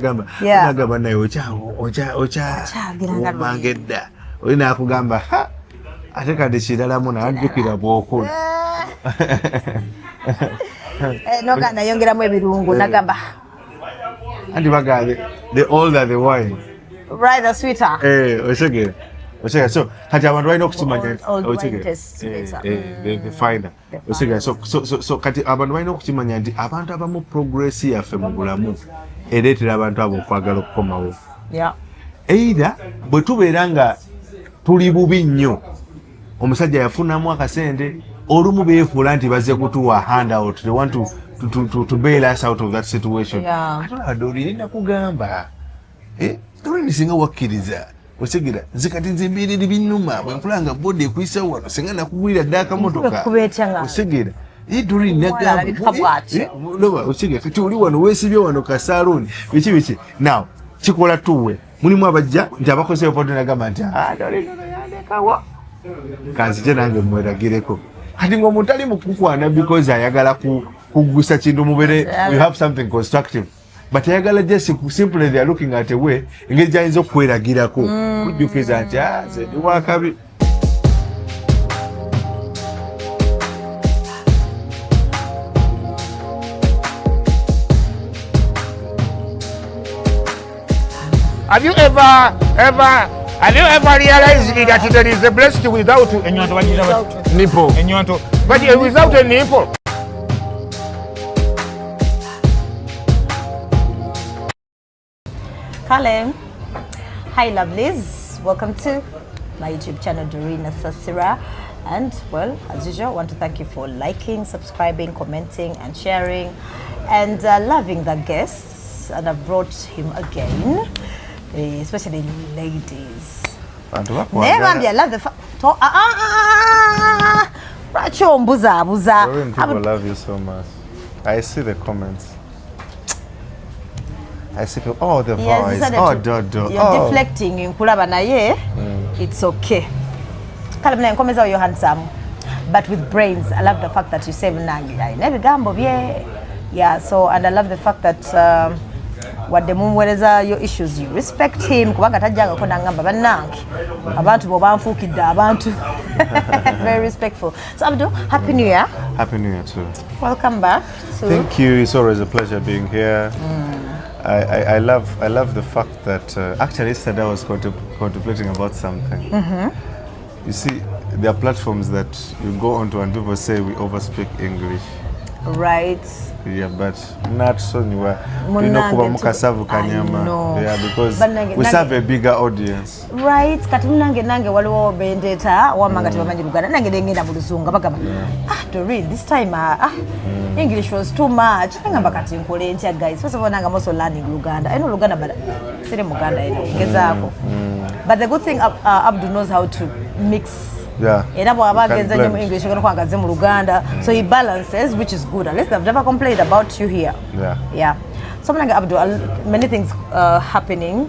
Gamba Yeah. nagamba naye Okyagira nga okyawomanga edda, oli nakugamba, "Ha, ate kati kiralamu najjukira bwokula." Eh, noga nayongeramu ebirungo nagamba. Anti bagambye, the older the wine, right, the sweeter. Eh, otegera, otegera. So kati abantu balina okukimanya nti Old wine otegera. tastes better. Eh, the finer. The Otegera. So kati abantu balina okukimanya nti abantu abamu, progress yaffe mu bulamu ereetera abantu abo okwagala okukomawo. Either bwe tubeera nga tuli bubi nnyo, omusajja yafunamu akasente, olumu beefuula nti bazze kutuwa handout, they want to bail us out of that situation. Ate olaba Doreen, nakugamba, eh, Doreen, singa wakkiriza, otegera, nze kati nze embeera eri binnuma bwe nkulaba nga boda ekuyisa wano, singa nakugulira dda akamotoka. Enkuba etya nga- Otegera. Eh, Doreen, Omuwala nagamba alabika bw'atyo. Eh, loba, otegera, kati oli wano weesibye wano kasaaluuni, biki biki. Now kikola tuwe mulimu abajja nti abakozi epoto nagamba nti, "Ah, Doreen ono yandekawo, kanzije nange mweragireko." Kati ngaomuntu ali mukukwana because ayagala kugusa kintu mubere, you have something constructive, but ayagala just simply they are looking at a way engeri gyayinza okweragirako, kujjukiza nti, "Ah, nze ndi wakabi." Have you ever realized that there is a breast without enyonto bagiyita bati? Nipple. Enyonto, but without a nipple. Kale. Hi lovelies, welcome to my YouTube channel, Doreen Nasasira. And well, as usual, I want to thank you for liking, subscribing, commenting and sharing and loving the guests. And I've brought him again, eh, especially ladies. Bantu Naye bambi, I bakwagala. love the ah, ah, ah, ah, ah. Lwaki ombuzaabuza? Doreen, people love you so much. I see the comments. I see people, oh, the Yes, voice, decided oh, Dodo, you're oh. deflecting, nkulaba, naye it's okay. Kale munaye, nkomezawo yo handsome but with brains. I love the fact that you say munange alina ebigambo bye. Yeah, so and I love the fact that wadde mumuweereza your issues, you respect him, kubanga tajjangako nangamba, "Bannange, abantu bwobanfuukidde abantu." Very respectful. So Abdul, happy New Year. Happy New Year too. Welcome back to Thank you. It's always a pleasure being here. I love the fact that actually yesterday I was contemplating about something. You see, there are platforms that you go onto and people say we overspeak English. Yeah, but not so you Munnange kuba mukasavu I kanyama. know. Yeah, because we serve a bigger audience. Right, kati munange, nange waliwo bendeeta wamma nga tebamanyi Luganda, nange nengenda mu Luzungu, bagamba, "Ah, Doreen, this time, ah, English was too much." Nengamba, "Kati nkole ntya, guys?" First of all, nange I'm also learning Luganda. I know Luganda, but siri Muganda eno ngezaako. But the good thing, Abdu knows how to mix. Era bw'aba You can agenze nnyo mu blend. English, ogenda kwanga mu Luganda, so he balances, which is good. At least I've never complained about you here. Yeah, so munange Abdu, many things happening.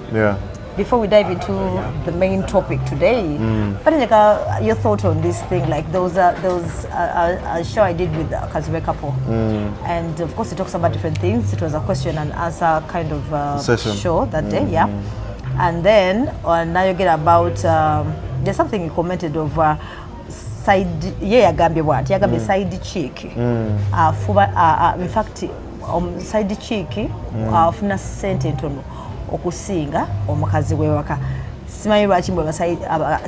Before we dive into the main topic today, but your thought on this thing, like there was a show I did with the Kazibwe couple, and of course it talks about different things. It was a question and answer kind of session. Show that day, yeah. And then on now you get about there's something you commented of side, ye yagambye bw'ati, yagambye side chick afuba, in fact side chick afuna ssente ntono okusinga omukazi w'ewaka. Simanyi lwaki mbwe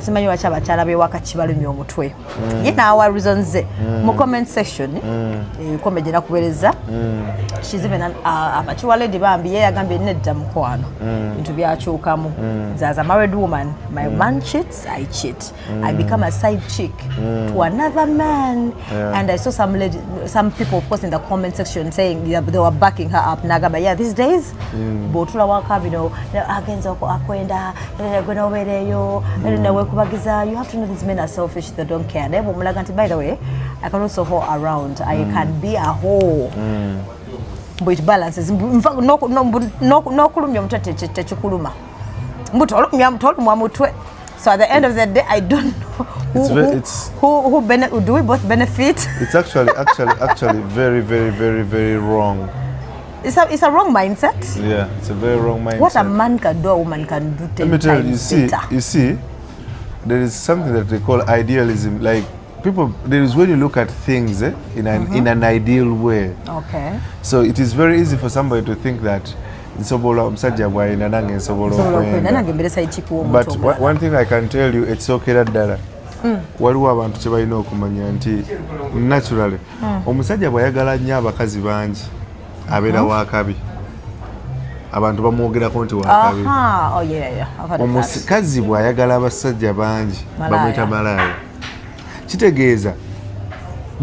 simanyi lwaki abakyala b'ewaka kibalumya omutwe. Ye n'awa reasons ze mu comment section. Eh, comment gye nakuweereza, she's even a mature lady bambi. Ye yagambye, "Nedda mukwano, bintu byakyukamu. Nze as a married woman, my man cheats, I cheat, I become a side chick to another man." And I saw some lady, some people of course in the comment section saying, yeah, they were backing her up, nagamba, yeah, these days bw'otula waka bino agenza akwenda gwe nobeereyo newekubagiza. You have to know these men are selfish, they don't care. Naye bwomulaga nti, "By the way, I can also hoe around, I can be a hoe," mbu it balances. In fact, n'okulumya omutwe tekikuluma, mbu tolumwa mutwe. So at the end of the day, I don't know who, It's who do we both benefit? It's actually very, very, very, very wrong. It's a wrong mindset. Yeah, it's a very wrong mindset. What a man can do, a woman can do 10 Let me tell you, times you see, better. You see, there is something that they call idealism. Like people, there is when you look at things in an ideal way. So it is very easy for somebody to think that nsobola omusajja bw'ayina nange nsobola Nsobola okwenda okwenda. nange mbeere side chick w'omuntu But omulala. one thing I can tell you, ekisookera ddala, waliwo abantu kye balina okumanya nti naturally omusajja bw'ayagala nnyo abakazi bangi abeera wakabi, abantu bamwogerako nti wakabi. Aha. Oh, yeah. I've heard of that. Omukazi bw'ayagala abasajja bangi Malaaya. bamuyita malaaya. Kitegeeza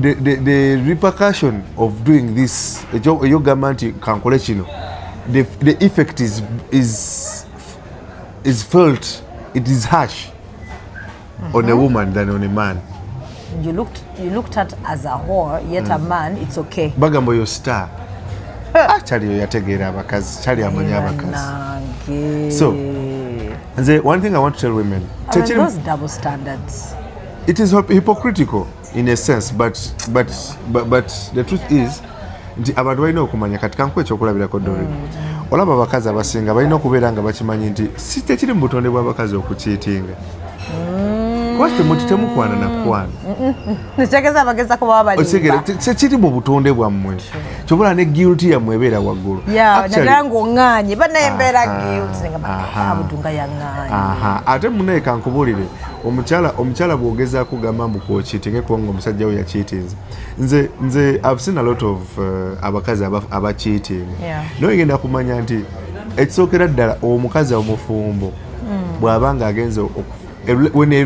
the repercussion of doing this, eyogamba nti kankole kino, the effect is felt, it is harsh on a woman than on a man. You looked at as a whore, yet a man, it's okay. Bagamba oyo star. Ah, kyali oyo yategeera abakazi, kyali amanyi abakazi. Bannange. So, nze one thing I want to tell women, I mean, tekiri- those double standards. It is hypocritical in a sense, but the truth is nti abantu balina okumanya. Kati kankuwa ekyokulabirako, Doreen. Olaba abakazi abasinga balina okubeera nga bakimanyi nti si tekiri mu butonde bw'abakazi okucheatinga, kuba temuti temukwana nakwana. Nekitegeeza abagezako baba Otegeera, balimba. tekiri mu butonde bwammwe, kyobola ne guilt yammwe ebeera waggulu. Actually- Naddala ng'oŋŋaanye bannaye mbeera guilt ngamba, Abudu nga yaŋŋaanye. Aha, ate munaye kankubuulire, omukyala bw'ogezaako kugamba mbu kwocheatinge kubanga omusajja we yacheatinze, nze I've seen a lot of abakazi abacheatinga. Naye ogenda kumanya nti ekisookera ddala, omukazi omufumbo bw'aba nga agenze when a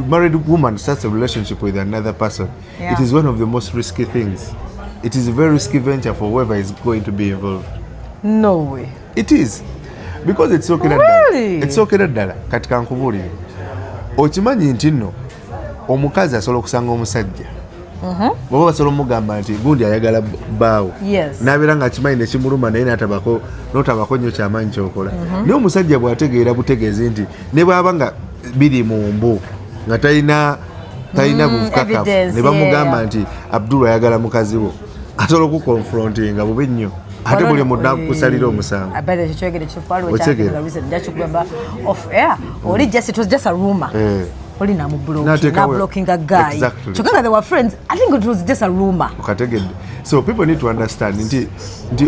married woman starts a relationship with another person, it is one of the most risky things. It is a very risky venture for whoever is going to be involved. No way. It is, because ekisookera ddala, Really? ekisookera ddala, kati kankubuulire, okimanyi nti nno omukazi asobola okusanga omusajja oba basobola omugamba nti gundi ayagala bbaawo, n'abeera nga akimanyi nekimuluma, naye natabako notabako nnyo kyamaanyi kyokola. Naye omusajja bw'ategeera butegeezi nti ne bw'aba nga biri mu mbu nga talina bukakafu, evidence, ne bamugamba nti Abdul ayagala mukazi wo, asobola okuconfrontinga bubi nnyo, ate buli omuntu nakusalira omusango. By the kyogere kifalu. Otegeera. Njakigamba off air oli just, it was just a rumor. Oli N'ateekawo- nablockinga guy. Kyokka nga they were friends. I think it was just a rumor. Okategedde? So people need to understand nti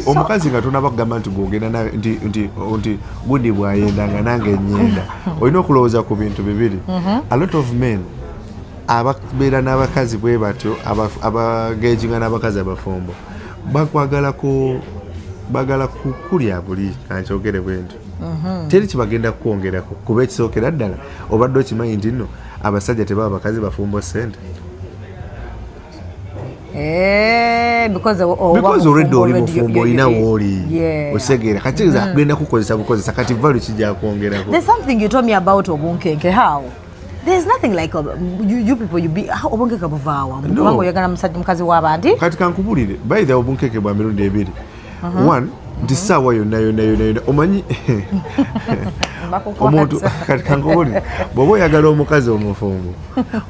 omukazi nga tonaba kugamba nti gwogenda naye nti gundi bwayenda nga nange nyenda, olina okulowooza ku bintu bibiri. A lot of men ababeera n'abakazi bwe batyo, abaengaginga n'abakazi abafumbo, bakwagala ku bagala kukulya buli, kankyogere bwe ntyo. Teri kibagenda kukwongerako, kuba ekisookera ddala obadde okimanyi nti nno abasajja tebaba bakazi bafumbo ssente. Eh, because Because already oli mufumbo, olina wooli, osegeera? Kati kugenda kukozesa bukozesa, kati value kijja kwongerako. There's something you told me about obunkenke. How? There's nothing like you people, you be how obunkenke buvaawa? No. Kubanga oyagala musajja mukazi w'abandi. Kati kankubulire, by the way, obunkenke bwa mirundi ebiri. One, nti saawa yonna yonna yonna yonna omanyi omuntu, kati kankubulire, bw'oba oyagala omukazi omufumbo,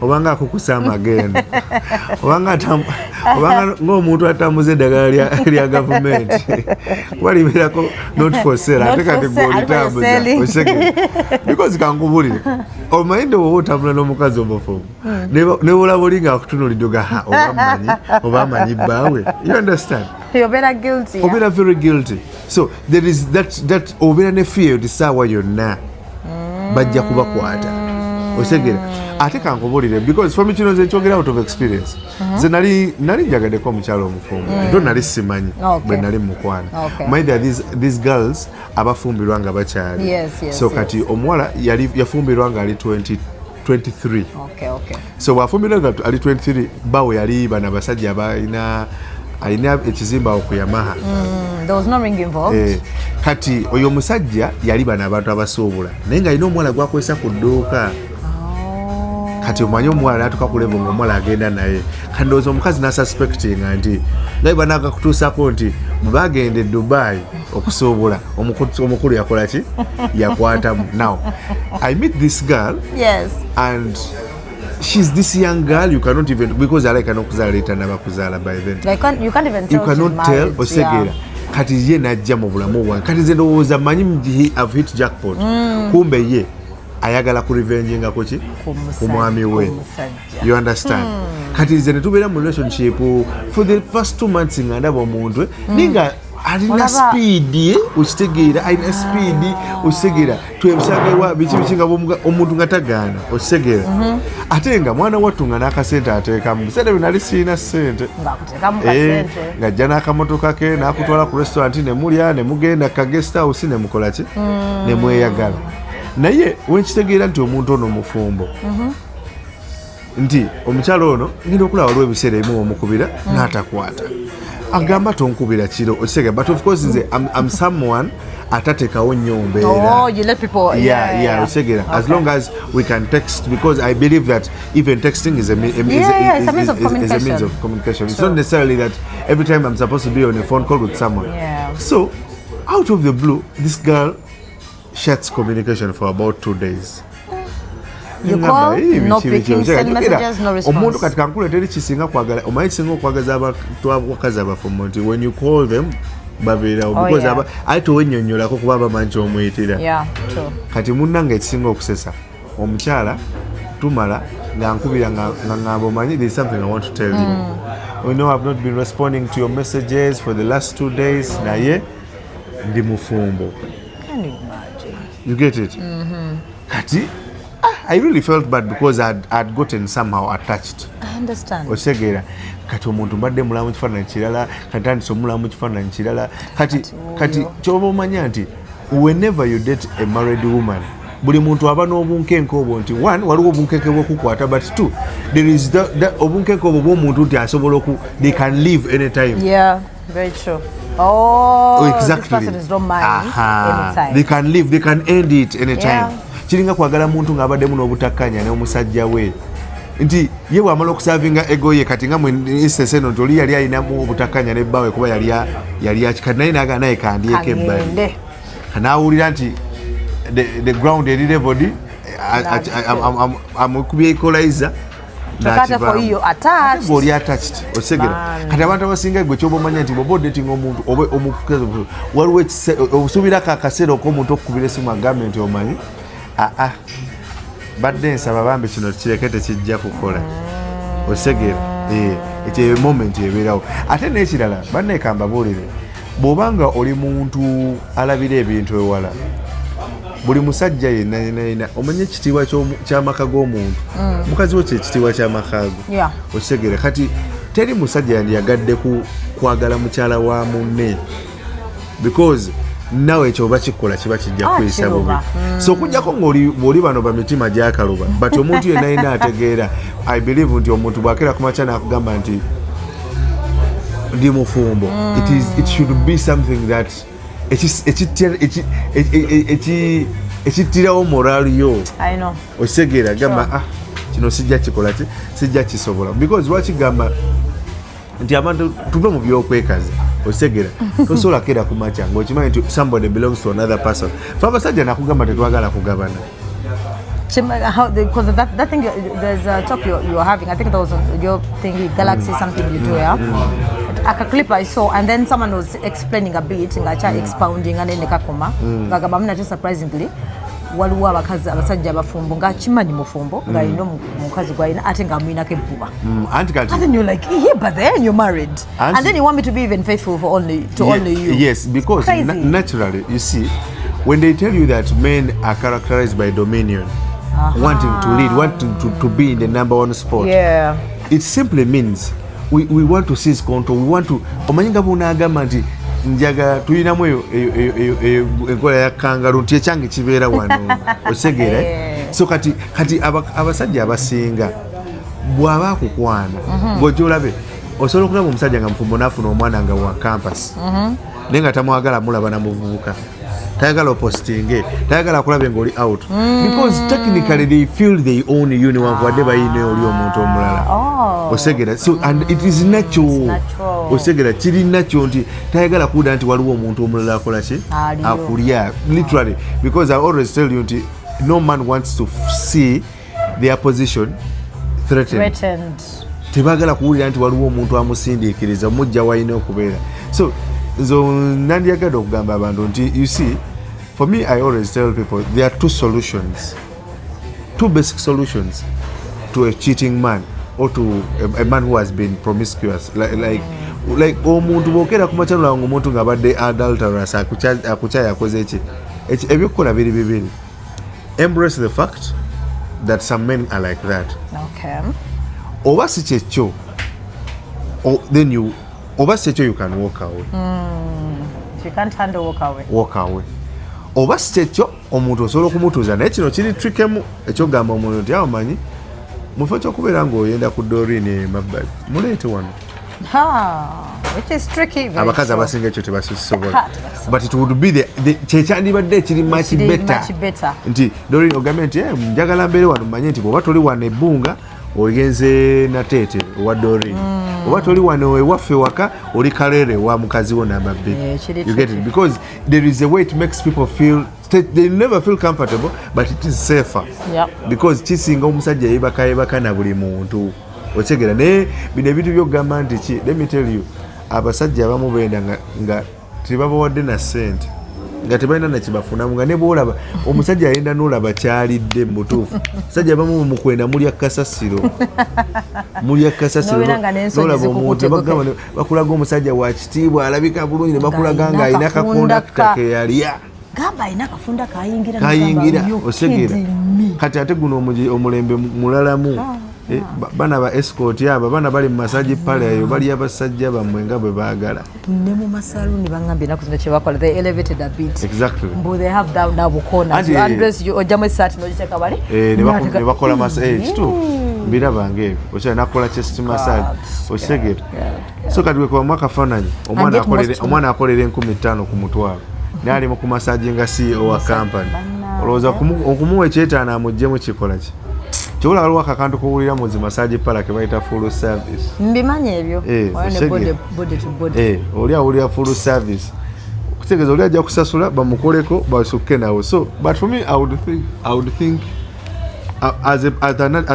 obanga akukusa amagendo, obanga ng'omuntu atambuza eddagala lya gavumenti, kuba libeerako not for sale, ate kati gwolitambuza, osegere? Because kankubulire, omanyi nti oba otambula n'omukazi omufumbo, ne bolaba oli ng'akutunuulidde, oga oba amanyi oba amanyi bbaawe, you understand? Obeera guilty. Obeera very guilty. So there is that obeera ne fear nti saawa yonna bajja kubakwata, osegera? Ate kankubulire, because for me kino nze nkyogera out of experience. Nze nali njagaddeko omukyala omufumbo, ndo nali simanyi bwe nali mukwana. Manyi there are these girls abafumbirwa nga bakyali. So kati omuwala yali yafumbirwa nga ali 20 23. So bwafumbirwa nga ali 23, bawe yali bano abasajja balina alina ekizimbe awo ku Yamaha. There was no ring involved. Eh, kati oyo omusajja yali bano abantu abasuubula, naye ng'alina omuwala gwakozesa ku dduuka. Kati omanyi omuwala natuka ku level ngaomuwala agenda naye. Kati ndowooza omukazi nasuspectinga nti naye banagakutuusako nti bwe bagenda e Dubai okusuubula, omukulu yakola ki? Yakwatamu. Now I meet this girl and she's this young girl, you cannot even, because alabika n'okuzaala leeta nabakuzaala by then. Like, you can't even You tell she's cannot tell, married. osegeera? Kati ye najja mu bulamu bwange. Kati nze ndowooza manyi I've hit jackpot. Kumbe ye ayagala ku revenginga kuki? Ku mwami we. Ku musajja. You understand? Kati nze netubeera mu relationship for the first 2 months nga ndaba omuntu naye nga alina speed ye, okitegeera? Alina speed, okitegeera? Twemusangewa biki biki nga omuntu nga tagaana, okitegeera? Ate nga mwana wattu nga n'akasente ateekamu. Biseera byo nali sirina ssente. Ng'akuteekamu kasente. Ng'ajja n'akamotoka ke n'akutwala ku restaurant ne mulya ne mugenda ka guest house ne mukola ki ne mweyagala. Naye wenkitegeera nti omuntu ono mufumbo, nti omukyalo ono ngenda okulaba waliwo ebiseera ebimu omukubira n'atakwata, agamba tonkubira kiro, okitegeera? But of course nze I'm someone atateekawo nnyo mbeera. Oh, you let people. Yeah, okitegeera? As long as we can text, because I believe that even texting is a, me- a, is Yeah, it's a means of is a means communication. of communication. It's not necessarily that every time I'm supposed to be on a phone call with someone. So out of the blue, this girl shuts communication for about 2 days. You call, no picking, send messages, no response. Omuntu kati kankule teri kisinga kwagala, omanyi kisinga okwagaza abantu abakazi abafumbo nti when you call them babeerawo because ate towennyonnyolako kuba bamanyi kyomuyitira. Yeah, true. Kati munnange ekisinga okusesa, omukyala tumala nga nkubira nga ngamba, "Omanyi, there is something I want to tell you. You know I've not been responding to your messages for the last 2 days, naye ndi mufumbo." Can you imagine? You get it? Kati I really felt bad because I'd gotten somehow attached. I understand. Okitegeera? Kati omuntu mbadde mulamu kifaananyi kirala, kati tandise omulamu kifaananyi kirala. Kati kati kyoba omanya nti whenever you date a married woman, buli muntu aba n'obunkenke obwo nti one, waliwo obunkenke bwokukwata, but two, there is obunkenke obwo bw'omuntu nti asobola oku they can leave anytime. Yeah, very true. Oh, Exactly. this person is not mine anytime. They can leave, they can end it anytime. Kiringa kwagala muntu ng'abaddemu n'obutakkanya n'omusajja we, nti ye bw'amala okusavinga ego ye. Kati nga mu instance eno nti oli yali alinamu obutakkanya ne bbaawe kuba yali kati naye naga naye kandyeko ebbali. Kangende. N'awulira nti the ground eri leveled, amukubye equalizer. Kyokka for you attached. Oli attached, otegera? Man. Kati abantu abasinga gwe kyoba omanya nti bwoba odatinga omuntu oba waliwo osuubirako akaseera ok'omuntu okukubira esimu agambe nti, "Omanyi, aa badde nsaba bambi kino kireke, tekijja kukola." Otegeera? Ekyo moment ebeerawo. Ate n'ekirala, banneeka mbabuulire, bw'obanga oli muntu alabira ebintu ewala, buli musajja yenna yenna yenna omanye ekitiibwa ky'amaka g'omuntu, mukazi we kyekitiibwa ky'amaka go. Okitegeera? Kati teri musajja yandiyagadde ku kwagala mukyala wa munne, because nawe ekyo oba kikola kiba kijja kuyisa bubi. Kiruba. So okujjako ng'oli bano bamitima gyakaluba, but omuntu yenna yenna ategeera, I believe nti omuntu bw'akeera ku makya n'akugamba nti ndi mufumbo, it should be something that ekittirawo moral yo. I know. Okitegeera? Gamba, "Ah, kino sijja kikola ki, sijja kisobola." Because lwaki gamba nti abantu tuve mu byokwekaza? Okitegeera? Tosobola keera ku makya ng'okimanyi nti somebody belongs to another person. Fe abasajja nakugamba tetwagala kugabana. Because that thing, there's a talk you're having. I think that was on your thing, Galaxy, something you do, yeah? A clip I saw, and then someone was explaining a bit, nga expounding, and then nekakoma. Ngagamba muna surprisingly, waliwo abakazi abasajja abafumbo ng'akimanyi mufumbo ng'alina omukazi gw'alina ate ng'amuyinako ebbuba. Anti kati And then you're like, "Yeah, but then you're married." And then you want me to be even faithful for only to only you. Yes, because Crazy. Naturally, you see, when they tell you that men are characterized by dominion, wanting to lead, wanting to be in the number one spot, it simply means we want to seize control. We want to, omanyi nga bw'onaagamba nti njagala tulinamu eyo enkola ya kangalu nti ekyange kibeera wano, okitegeera? Yeah. So kati abasajja abasinga bw'aba akukwana ng'ojja olabe osobola okulaba omusajja nga mufumbo n'afuna omwana nga wa campus, naye nga tamwagala mulaba na muvubuka, tayagala opostinge, tayagala akulabe ng'oli out, because technically they feel they own you newankubadde bayina oli omuntu omulala. Oh. Otegera? So and it is natural. Natural. Otegera? Kiri nakyo nti tayagala kuwulira nti waliwo omuntu omulala akola ki. Aliyo. Akulya literally, because I always tell you nti no man wants to see their position threatened. Threatened. Tebagala kuwulira nti waliwo omuntu amusindiikiriza mujja walina okubeera. So Nze nandyagadde okugamba abantu nti, you see, for me, I always tell people there are two solutions, two basic solutions to a cheating man or to a man who has been promiscuous, like omuntu bwokera ku makya nolaba nga omuntu ng'abadde adulterous, akukyaye, akoze eki. Ebyokukola biri bibiri: embrace the fact that some men are like that, oba si kyekyo, then you, oba si kyekyo, you can walk away. If you can't handle, walk away. Walk away. Oba si kyekyo, omuntu osobola okumutuuza, naye kino kiri tricky emu, ekyogamba omuntu nti awo manyi mu kifo ky'okubeera ng'oyenda ku Doreen emabbali, muleete wano. Ha, which is tricky, very Abakazi true. abasinga ekyo tebakisobola. Ha, tebakisobola. But it would be kyekyandibadde ekiri much Ekiri better, much better. nti Doreen ogambye nti, "Eh, njagala mbeere wano, manye nti bw'oba toli wano ebbunga ogenze Nateete owa Doreen, oba toli wano ewaffe waka, oli Kaleere ewa mukazi wo namba 2." Eh, kiri You get it? Tricky. Because there is a way it makes people feel they never feel comfortable, but it is safer, because kisinga omusajja yebaka yebaka na buli muntu, otegera? Naye bino ebintu byokugamba nti ki, let me tell you, abasajja abamu benda nga tebabawadde na ssente, nga tebalina nakibafunamu, nga ne bwolaba omusajja ayenda n'olaba kyalidde. Mubutuufu, musajja abamu mukwenda mulya kasasiro, mulya kasasiro. N'obeera nga n'ensonyi N'olaba omuntu zikukutte. bagamba bakulaga omusajja wa kitiibwa, alabika bulungi, ne bakulaga Ng'alina nga alina akafunda kakondakita keyalya. Gamba alina akafunda kayingira. Kayingira. N'ogamba, Osegeera? "You're kidding me." Kati ate guno omulembe mulalamu. Eh, bana ba escort abo, bana bali mu massage parlour eyo, bali abasajja bammwe nga bwe baagala. Ne mu masaluuni bangambye ennaku zino kyebakola, they elevated a bit. Mbu they have down now bucorners. Anti- You undress, you ojjamu essaati n'ogiteeka wali. Eh, ne bakola kituufu, mbiraba ngaebyo, okyali nakola chest massage, okitegeera? So kati wekubamu akafaananyi, omwana yet omwana akolera 5000 ku mutwalo, naye ali mu kumassaginga CEO wa company. Bannange. Olowooza okumuwa ekyetaano amuggyemu kikola ki? Kyobola waliwo akakantu kowulira mu zi massage parlour ke bayita full service. Mbimanyi ebyo. Eh, Waliwo ne otegeera. body to body. Eh, oli awulira full service, okutegeeza oli ajja kusasula bamukoleko basukke nawe. So, but for me, I would think as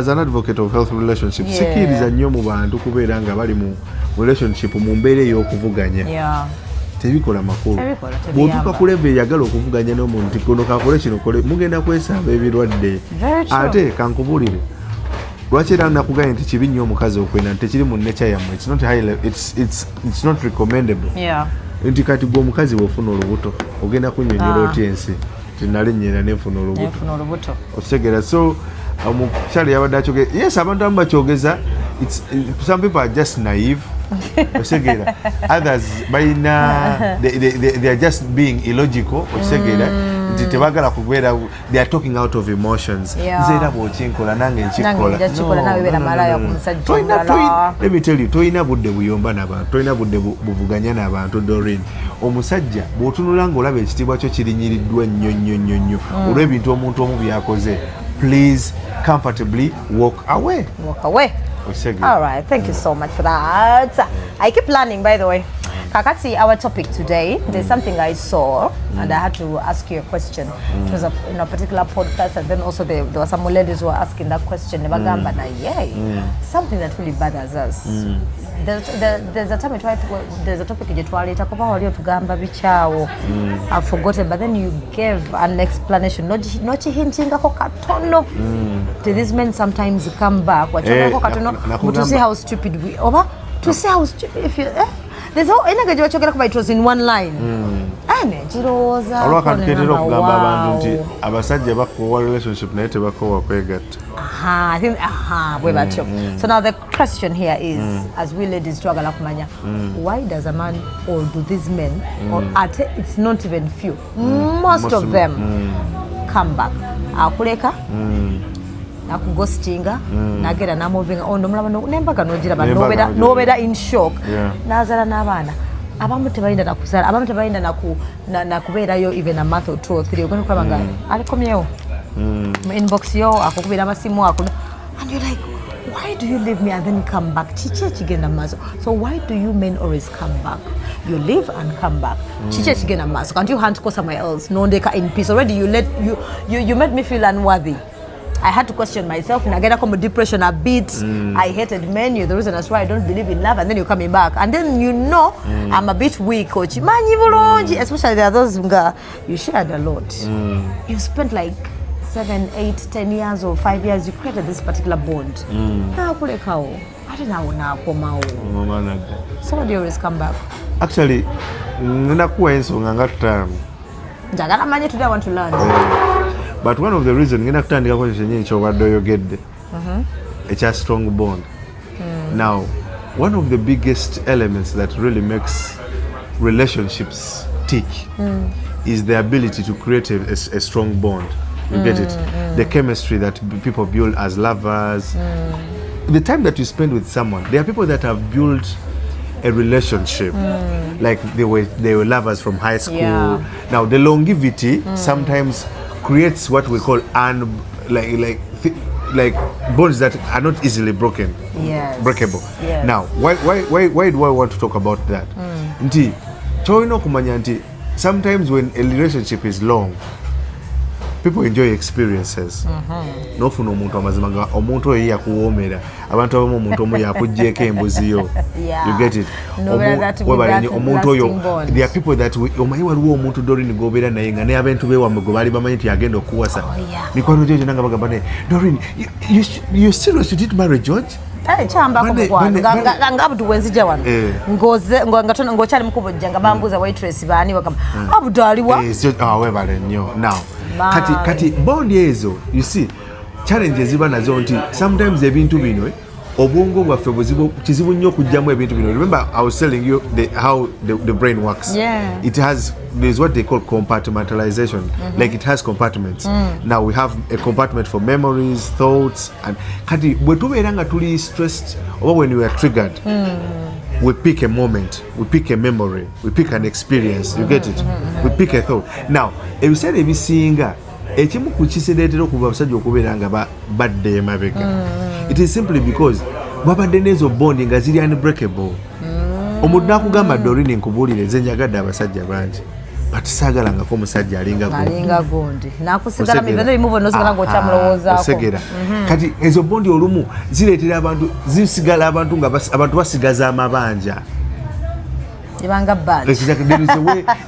an advocate of health relationship, sikiriza nnyo mu bantu kubeera nga bali mu relationship mu mbeera ey'okuvuganya. Tebikola makulu. Tebikola, Bw'otuuka tebiyamba. ku level eyagala okuvuganya n'omuntu nti kono kakole kino kole, mugenda kwesamba ebirwadde. Very true. Ate kankubulire lwaki era nakugambye nti kibi nnyo omukazi okwenda, nti tekiri mu nature yammwe. It's not highly, it's not recommendable. Nti kati gwe omukazi bw'ofuna olubuto, ogenda kunnyonnyola otya ensi nti nali nnyenda nenfuna olubuto? Nenfuna olubuto. Okitegeera? So omukyala yabadde akyogeza, yes, abantu abamu bakyogeza. Some people are just naive, okitegeera? Others balina they are just being illogical, okitegeera, nti tebagala kubeera, they are talking out of emotions. Nze era bw'okinkola nange nkikola. Nange nja kikola, nawe beera malaya ku musajja omulala. Let me tell you, tolina budde buyomba n'abantu, tolina budde buvuganya n'abantu. Doreen, omusajja bw'otunula ng'olaba ekitiibwa kyo kirinyiriddwa nnyo nnyo nnyo nnyo olw'ebintu omuntu omu byakoze, please comfortably walk away. Walk away. Okitegeera? All right, thank you so much for that. I keep learning, by the way. Kakati, our topic today, there's something I saw and I had to ask you a question. It was in a particular podcast, and then also there were some ladies who were asking that question. Nebagamba na yay, something that really bothers us. There's a time we tried to, there's a topic gye twaleeta kuba wali otugamba bikyawo. I've forgotten, but then you gave an explanation. Nokihintingako katono. Do these men sometimes come back? Wakyonako Eh, katono nakugamba. to see how stupid we oba to see how stupid if you there's all enanga gye bakyogera kuba it was in one line. Ah, ne kirowooza. Waliwo akantu ketera okugamba abantu nti abasajja bakoowa relationship naye tebakoowa kwegatta. Aha, I think aha bwe batyo. So now the question here is, as we ladies twagala kumanya, why does a man or do these men, or ate it's not even few, most Most of of- them come back, akuleka nakughostinga, nagenda namovinga on, nomulaba nembaga nogiraba. Nembaga n'ogiraba. Nobeera in shock. Nazaala n'abaana, abamu tebayinda nakuzaala, abamu tebayinda nakubeerayo even a month or two or three, ogenda okulaba nga alikomyewo mu inbox yo, akukubira amasimu ako, and you're like, "Why do you leave me and then come back? Kiki ekigenda mu maaso?" So why do you men always come back? You leave and come back. Kiki ekigenda mu maaso? Can't you hunt, go somewhere else, nondeka in peace? Already you let you, you, you made me feel unworthy. I had to question myself. Nagendako mu depression a bit. I hated men. You're the reason that's why I don't believe in love. And then you're coming back. And then you know I'm a bit weak. Okimanyi bulungi. Especially there are those nga you shared a lot. You spent like 7, 8, 10 years or 5 years. You created this particular bond. Nakulekawo. Ate naawo naakomawo. Omwana gwe. So why do you always come back? Actually, ngenda kuwa ensonga nga ttaano. Njagala manye, today I want to learn. But one of the reason, ngenda kutandikako ekyo kyennyini kyobadde oyogedde ekya strong bond. Now, one of the biggest elements that really makes relationships tick is the ability to create a strong bond. You get it? The chemistry that people build as lovers, the time that you spend with someone. There are people that have built a relationship like they were lovers from high school. Now, the longevity sometimes creates what we call un like bonds that are not easily broken, breakable. Now, why do I want to talk about that? Nti kyolina okumanya nti sometimes when a relationship is long, people enjoy experiences. Nofuna omuntu, amazima nga omuntu oyo yakuwoomera. Abantu abamu, omuntu omu yakugyeko embuzi yo. You get it? Nobeera that with Webale that nnyo. Omuntu oyo, lasting bond. there are people that omanyi waliwo omuntu, Dorin, gobeera naye nga naye abantu bewammwe gwe baali bamanyi nti agenda okuwasa. Oh, yeah. Mikwano gyo gyonna nga bagamba naye, "Dorin, you serious? You did marry George?" Eh, kyambako mukwano. Nga Abudu bwenzija wano, Eh. ng'okyali mukubojja, nga bambuuza waitress baani, bagamba Abudu aliwa. Eh, ah, webale nnyo. Now, Bye. kati bond ezo, you see, challenge eziba nazo nti sometimes ebintu bino, obwongo bwaffe buzibu, kizibu nnyo okugyamu ebintu bino. Remember I was telling you how the brain works. It has, there's what they call compartmentalization. Like, it has compartments. Now we have a compartment for memories, thoughts, and kati bwe tubeera nga tuli stressed oba when we are triggered, we pick a moment, we pick a memory, we pick an experience. You get it? We pick a thought. Now, ebiseera ebisinga, ekimu ku kisireetera okuva abasajja okubeera nga badda emabega, it is simply because babadde n'ezo bond nga ziri unbreakable. Omuntu nakugamba, "Dorini, nkubuulire, nze njagadde abasajja bangi, but saagalangako omusajja alinga gundi." Alinga gundi nakusigala. Osegera. Ebimu bonna osigala ng'okyamulowoozaako. Osegera. Kati ezo bond olumu zireetera abantu, zisigala abantu nga abantu basigaza amabanja. Ebanga bbanja. Exactly.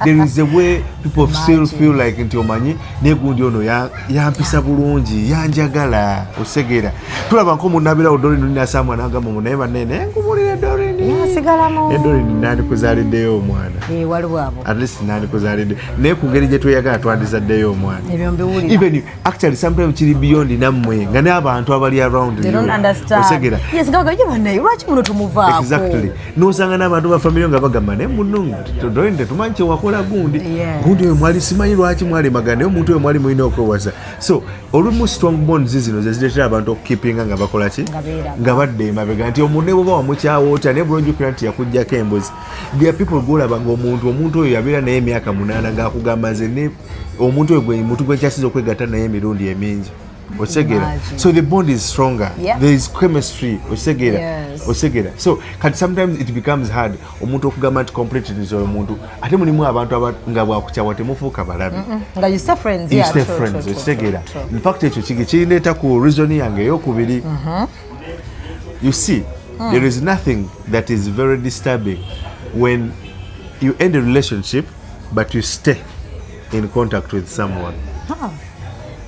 There is a way people still feel like nti omanyi negundi ono yampisa bulungi, yanjagala. Osegera, tulaba nkomunabirawo Dorini nasamwa nagamba mu naye banene, naye nkubulire Dorini, Yasigalamu. Ne Dorini nandikuzaaliddeyo omwana. Eh, waliwo abo. At least nandikuzaalidde, naye ku ngeri gye tweyagala twandizaddeyo omwana. Ebyo mbiwulira. Even actually sometimes kiri beyond nammwe nga n'abantu abali around They you. don't understand. Osegera. Yes, nga bagamba, "Bannaye, lwaki muno tumuvaako?" Exactly. Nosanga n'abantu ba family nga bagamba, "Naye muno Dorini tetumanyi kyewakola gundi." Gundi oyo mwali, simanyi lwaki mwalemagana, naye omuntu oyo mwali mulina okwewasa. So olumu strong bonds zino zezireetera abantu okukeepinga nga bakola ki? Nga beeraba. Nga badda emabega, nti omuntu ne bwoba wamukyawa otya, naye bulojjukira nti yakugjako embuzi. There are people gwolaba nga omuntu oyo yabeera naye emyaka 8, ng'akugamba, "Nze ne omuntu oyo gwe muntu gwe nkyasiza okwegatta naye emirundi emingi." Okitegeera? Imagine. So the bond is stronger. There is chemistry. Okitegeera? Yes. Okitegeera? So kati sometimes it becomes hard omuntu okugamba nti completely nti oyo muntu, ate mulimu abantu nga bwakukyawa temufuuka balabe. Nga you stay friends. You Yeah, stay true, friends. true, Okitegeera? true. In fact, ekyo kindeeta ku reason yange eyokubiri. You see, there is nothing that is very disturbing when you end a relationship but you stay in contact with someone.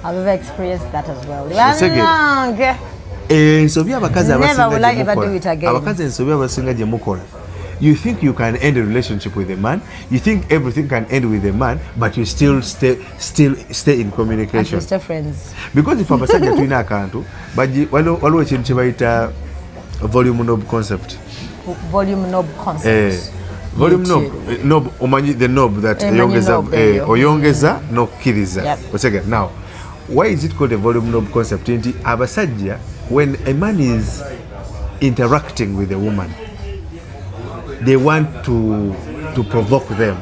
I've ever experienced that as well. Okitegeera? Bannange. Ensobi abakazi Never abasinga will I gye ever mukola- do it again. Abakazi, ensobi abasinga gye mukola, you think you can end a relationship with a man, you think everything can end with a man, but you still stay in And communication. we stay friends. Because if abasajja tulina akantu waliwo ekintu kye bayita volume knob concept. Volume knob concept. Eh, volume knob, Yitire. knob, omanyi the knob that Eh, manyi oyongeza, knob eh, eyo. oyongeza n'okukkiriza. Osegera? Now, why is it called a volume knob concept? Nti abasajja, when a man is interacting with a woman, they want to provoke them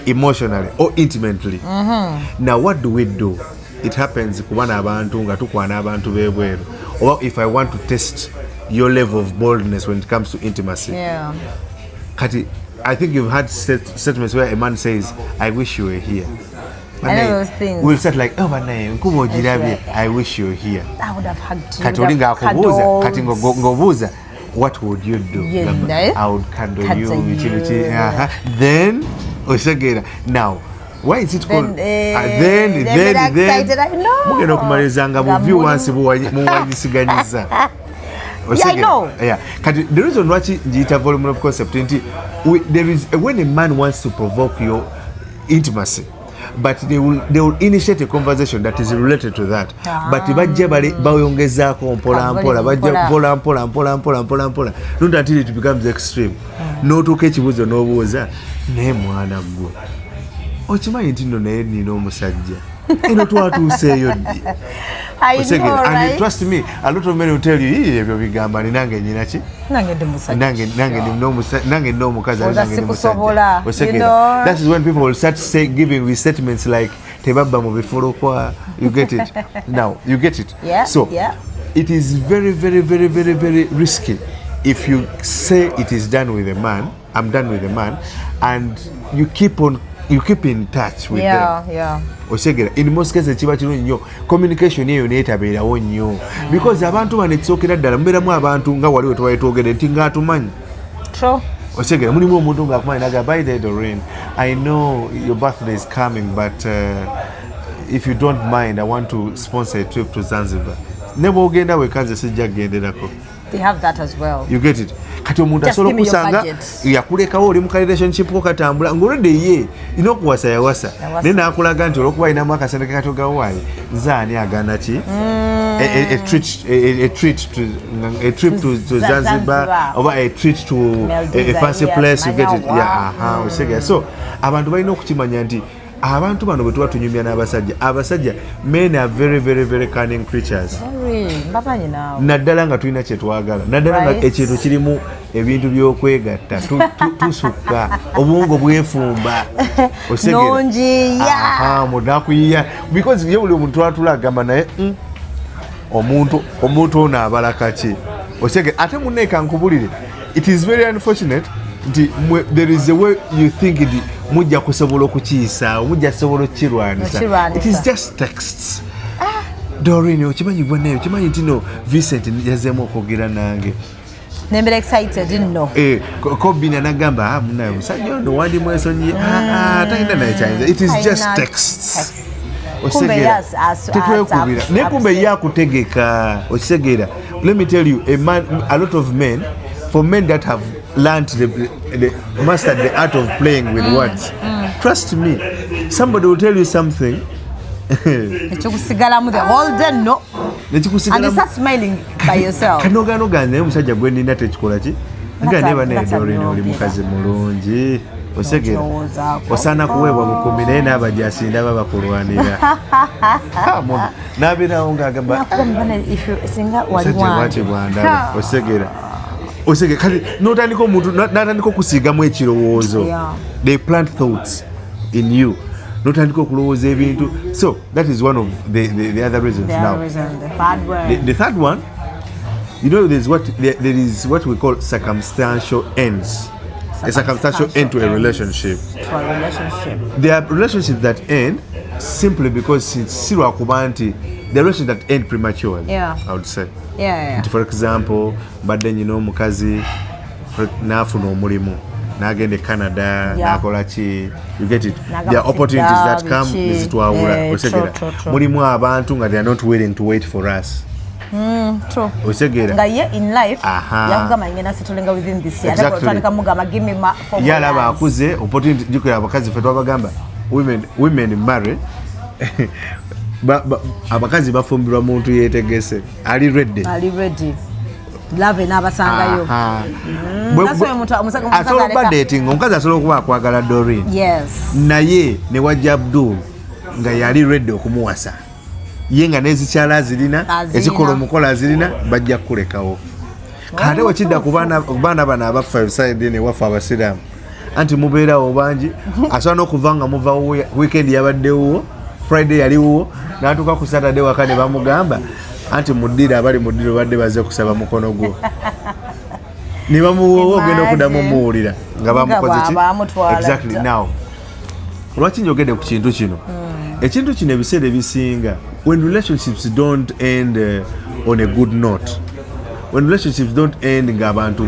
emotionally or intimately. Now, what do we do? It happens kubana abantu nga tukwana abantu bebweru, oba if I want to test your level of boldness when it comes to intimacy, kati I think you've had statements where a man says, "I wish you were here." I know those things. We'll start like, "Oh, banaye, nkuba ogirabye. I wish you were here." I would have hugged you. Kati would oli have ng'akubuuza, cuddled. Kati ng'obuuza, "What would you do?" You Gamba, know? "I would cuddle Cuddle you." Biki, biki, you. aha. Then otegeera. Now why is it called Then, eh, Ah, then then then get then excited. I know. Mugenda okumaliriza nga Nga bu viewers muwanyisiganyiza. Yeah, I know. Yeah. Kati the reason lwaki ngiyita volume of concept nti there is when a man wants to provoke your intimacy, but they will initiate a conversation that is related to that, but bajja bayongezaako mpola mpola, bajja mpola. Mpola mpola mpola mpola mpola mpola, not until it becomes extreme, n'otuuka ekibuuzo n'obuuza, "Naye mwana gwe, okimanyi nti nno naye nina omusajja eno twatuuseeyo ddi?" I know, Otegeera? And right? trust me, a lot of men will tell you, "Ii, ebyo bigamba ni nange nyina ki?" Nange ndi musajja. Nange nina omukazi ate Oza nange ndi sikusobola, musajja. you Otegeera? know? That is when people will start giving with statements like, "Tebabba mu bifulukwa." You get it now? You get it? Yeah, So yeah. it is very, very, very, very, very risky if you say it is done with a man, I'm done with a man, and you keep in touch with them. Otegeera? In most cases kiba kirungi nnyo communication eyo neetabeerawo nnyo, because abantu bano ekisookera ddala mubeeramu abantu nga wali we twali twogedde nti ngaatumanyi. True. Otegeera? Mulimu omuntu ngaakumanyi naga, "By the Doreen, I know your birthday is coming, but if you don't mind, I want to sponsor a trip to Zanzibar. Ne bwogenda weka, nze sijja kugenderako." They have that as well. You get it? Kati omuntu Just asobola give me your okusanga budget. Yakulekawo oli mu ka relationship ko katambula ng'olwedde ye ina okuwasa yawasa, Yawasa. Naye n'akulaga nti olwokuba alinamu akasente katogawaali, nze ani agana ki a trip to Zanzibar, Zanzibar. oba a trip to a Maldives, fancy yes, place, you get it? Manyawa. Yeah, aha, otegeera? So abantu balina okukimanya nti abantu bano bwe tuba tunyumya n'abasajja, abasajja, men are very, very, very cunning creatures. Very. Mbamanyi naawe. Naddala nga tulina kyetwagala, naddala nga ekintu kirimu ebintu by'okwegatta, tusukka obwongo bwefumba. Otegeera? Nongiya. Aha, munakuyiya, because ye buli omuntu atula agamba naye, omuntu ono abala kaki?" Otegeera? Ate munneeka nkubulire, it is very unfortunate nti there is a way you think nti mujja kusobola okukiyisaawo, mujja kusobola okukirwanisa. Okukirwanisa. It is just texts. "Doreen, okimanyi bwenayo, okimanyi nti no Vincent yazeemu okwogera nange." Nembeera excited nno. Eh, Kobina nagamba, "Ah, munaye omusajja ono wandi mwesonyiye." Ah, ah, talina naye kyayinza, it is just Talina texts. text. Kumbe Otegeera? yes, Tetwekubira, naye kumbe ye akutegeka. Okitegeera? Let me tell you, a man, a lot of men, for men that have learned the mastered the art of playing with words, trust me, somebody will tell you something Ekyokusigalamu the whole day, no, and you nekikusigalamu. Start smiling by yourself. Kanoganogana, naye omusajja gwe nina tekikola ki nga neba naye. That's Doreen, oli mukazi mulungi. Otegeera? N'okirowoozaako. Osaana kuweebwa bukumi, naye n'abajasi ndaba bakulwanira. Ha, muntu n'abeerawo ng'agamba, Nakugamba bana, if you singa wali "Musajja bwati wange. bwandaba." Otegeera? Otegeera? Kati n'otandika omuntu n'atandika okusiigamu ekirowoozo. They plant thoughts in you, n'otandika okulowooza ebintu. So that is one of the other reasons. The Now other reason, the third one. The third one, there is what we call circumstantial ends. A circumstantial end to a ends relationship. To a relationship. There are relationships that end simply because it's si lwakuba nti the relationships that end prematurely. I would say. Nti for example, mbadde nyina omukazi n'afuna omulimu n'agenda e Canada, n'akola ki, you get it? N'agamba There are opportunities that sidda, come biki. nezitwawula. Otegeera? True. Mulimu abantu nga they are not willing to wait for us. True. Otegeera? Nga ye in life yakugamba, "Ngenda settlinga within this year." Ate otandika mugamba, "Give me four more Ye alaba years." akuze opportunity. Jukira abakazi ffe twabagamba women marry, abakazi bafumbirwa muntu yetegese, ali ready. Ali ready, love enaabasangayo. That's why omusajja Asobola okuba aleka- dating, omukazi asobola okuba akwagala Doreen, naye ne wajja Abdul nga yali ready okumuwasa, ye nga n'ezikyala azirina, Azirina. ezikola omukolo azirina, bajja kukulekawo. Kate wekidda ku baana bano abaffe side newaffe abasiraamu, anti mubeerawo bangi, asobola n'okuva nga muva weekend yabadde wuwo, Friday yali wuwo, n'atuuka ku Saturday waka ne bamugamba anti muddiro, abali muddiro badde bazze kusaba mukono gwo, ne bamuwoowa, ogenda okuddamu Imagine. omuwulira nga bamukoze ki? Bamutwala Exactly. dda. Now lwaki njogedde ku kintu kino? Ekintu kino ebiseera ebisinga, when relationships don't end on a good note, when relationships don't end ng'abantu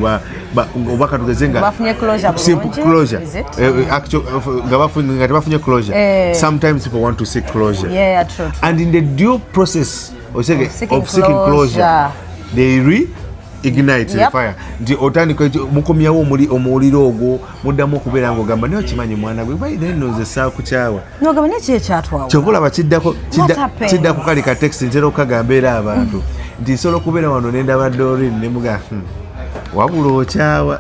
oba katugeze nga Bafunye closure simple bulungi, closure, is it? Actual, nga tebafunye closure, sometimes people want to seek closure Yeah, true. And in the due process of seeking of seeking closure, closure, they reignite the fire, nti otandika mukomyawo omuliro ogwo, muddamu okubeera ng'ogamba, "Naye okimanyi mwana gwe, by then nze saakukyawa." Nogamba, naye ki ekyatwawa? Kyova olaba kiddako What happened? Kiddako kali ka text ntera okukagamba era abantu nti nsobola okubeera wano nendaba Dorin nemuga, wabula okyawa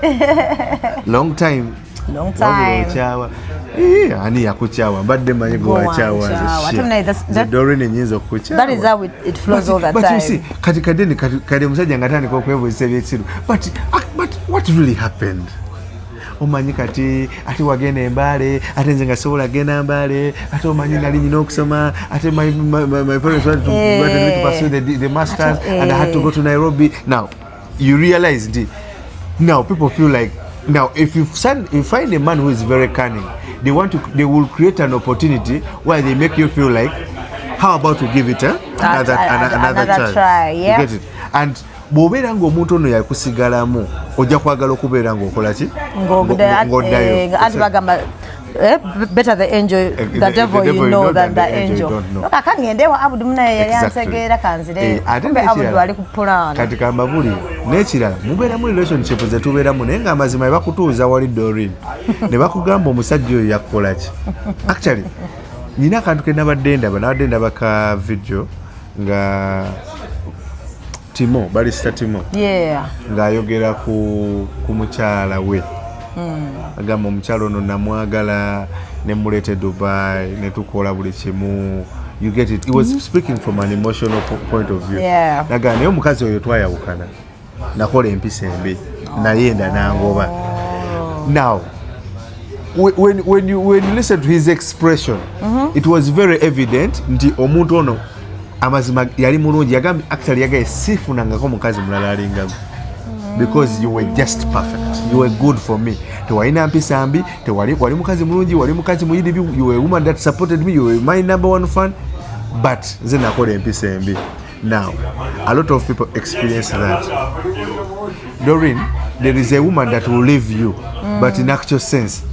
long time." Long "Wabula time. okyawa." Eh, ani yakukyawa? Mbadde manyi gwe Gwe wakyawa. wankyawa. Nze Ate shit. naye Nze Dorin enyinza okukukyawa. That is how it flows all the But you time. see, kati kadeni kati omusajja nga atandika okwebuuza ebyekiru, but what really happened? Omanyi kati ate wagenda embaale, ate nze nga sobola genda mbaale, ate omanyi nali nyina okusoma, ate my parents wanted me to pursue the masters and I had to go to Nairobi. Now you realize nti now people feel like, now if you find a man who is very cunning, they will create an opportunity where they make you feel like, how about to give it another, another another chance. try, You yeah. get it? And bw'obeera ng'omuntu ono yakusigalamu, ojja kwagala okubeera ng'okola ki? Ng'oddayo. Anti bagamba, better the angel, the devil you know than the angel you don't know. Kangende ewa Abudu, munaye yali antegeera, kanzire. Ate Kumbe n'ekirala, Abudu ali ku pulaani. Kati kambabuli n'ekirala, mubeeramu relationship zetubeeramu, naye ng'amazima ne bakutuuza wali Dorin ne bakugamba omusajja oyo yakukola ki. Actually nyina akantu ke nabadde ndaba ka video nga Timo, barrister Timo, ng'ayogera ku mukyala we. Agamba, "Omukyala ono namwagala nemuleeta e Dubai netukola buli kimu." You get it? He was speaking from an emotional point of view. Nagamba, "Naye omukazi oyo twayawukana, nakola empisa embi, nayenda nangoba." Now when you listen to his expression, it was very evident nti omuntu ono amazima yali mulungi. Yagambye, actually yagambye, "Sifunangako mukazi mulala alingago because you were just perfect. You were good for me. Tewalina mpisa mbi, tewali, wali mukazi mulungi, wali mukazi muyiribi. You were a woman that supported me. You were my number one fan, but nze nakola empisa embi." Now a lot of people experience that, Doreen. There is a woman that will leave you, but in actual sense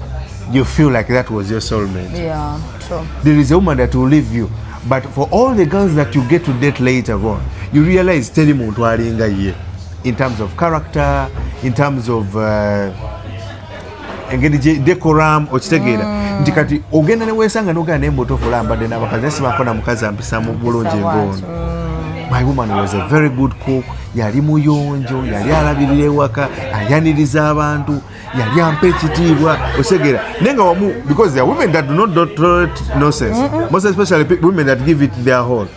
you feel like that was your soulmate. Yeah, true. There is a woman that will leave you, but for all the girls that you get to date later on, you realize teri muntu alinga ye in terms of character, in terms of engeri gye decorum. Okitegeera nti kati ogenda neweesanga nogenda naye mubutuufu olambadde n'abakazi, naye sibako na mukazi ampisa mu bulungi ng'ono. My woman was a very good cook, yali muyonjo, yali alabirira ewaka, ayaniriza abantu, yali ampa ekitiibwa." Osegera naye nga wamu, because there are women that do not tolerate nonsense, most especially women that give it their whole.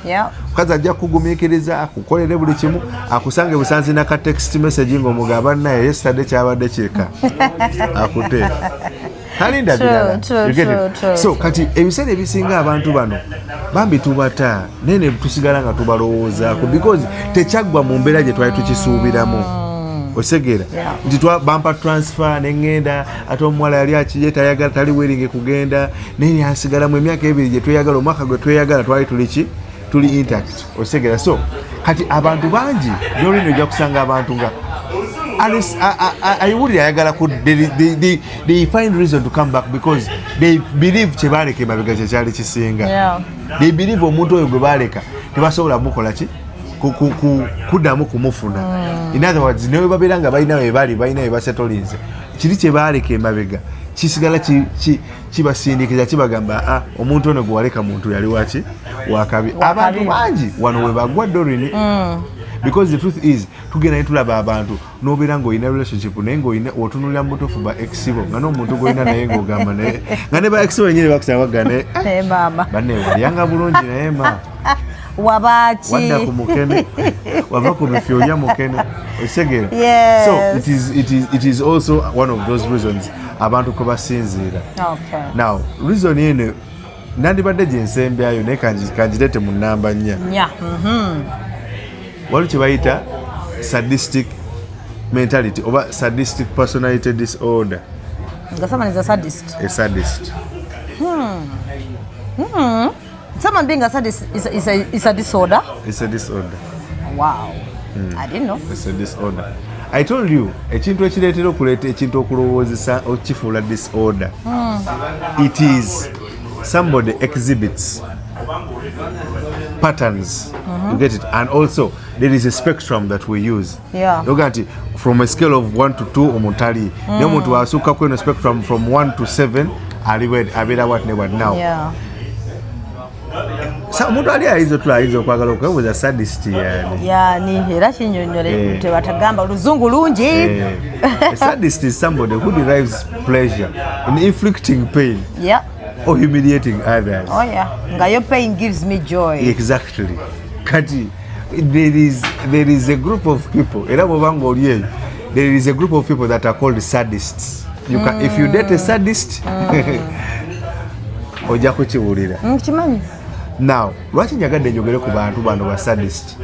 Mukazi ajja kugumiikiriza, akukolere buli kimu, akusange busanzi naka text message ng'omugamba, "Naye yesterday kyabadde kireka," akute talinda birala. True, You get true, it? True. So kati ebiseera ebisinga abantu bano bambi tubata, naye ne tusigala nga tubalowoozaako because tekyaggwa mu mbeera gye twali tukisuubiramu. Osegeera nti bampa transfer neŋŋenda, ate omuwala yali akiye tayagala, tali willing kugenda, naye yansigalamu emyaka 2 gye tweyagala, omwaka gwe tweyagala twali tuli ki, tuli intact. Osegeera? So kati abantu bangi gyolina ojja kusanga abantu nga ayiwulira ayagala ku they find reason to come back because they believe kye baleka emabega kyekyali kisinga. They believe omuntu oyo gwe baleka tebasobola mukola ki, kuddamu kumufuna. In other words, newe babeera nga balina we bali, balina we basetolinze, kiri kye baleka emabega kisigala kibasindikiza, kibagamba, "Ah, omuntu ono gwe waleka muntu yali waki, wakabi." Abantu bangi wano we bagwa, Dorini, because the truth is tugenda ne tulaba abantu nobeera ng'olina relationship naye ng'olina otunulira mu butuufu ba ex bo, nga n'omuntu gw'olina naye ng'ogamba naye nga ne ba ex bo benyini bakusaba bagga naye, Naye maama. "Banne walyanga bulungi, naye ma Wabaaki? Wadda ku mukene, wava ku bifi olya mukene." Okitegeera? Yes. So it is also one of those reasons abantu kwe basinziira. Now reason eno nandibadde gyensembyayo, naye kangireete mu namba 4. Nya. Waliwo kye bayita sadistic mentality oba sadistic personality disorder. Nga someone is a sadist. A sadist. Someone being a sadist is a disorder. It's a disorder. Wow. I didn't know. It's a disorder. I told you, ekintu ekireetera okuleeta ekintu okulowoozesa okukifuula disorder, it is somebody exhibits patterns, you get it? And also there is a spectrum that we use. Oga nti from a scale of 1 to 2 omuntu ali, naye omuntu bw'asukka eno spectrum from 1 to 7 ali abeera what ne what. Now, omuntu ali ayinza otula, ayinza okwagala okwebuuza, sadist yani? Yani era kinyonyole. Tebatagamba luzungu lungi. A sadist is somebody who derives pleasure in inflicting pain or humiliating others. Oh yeah, nga your pain gives me joy. Exactly. Kati there is a group of people, era bw'oba nga oli eyo, there is a group of people that are called sadists. You can, if you date a sadist, ojja kukiwulira. Kimanyi. Now, lwaki njagadde njogere ku bantu bano ba sadist?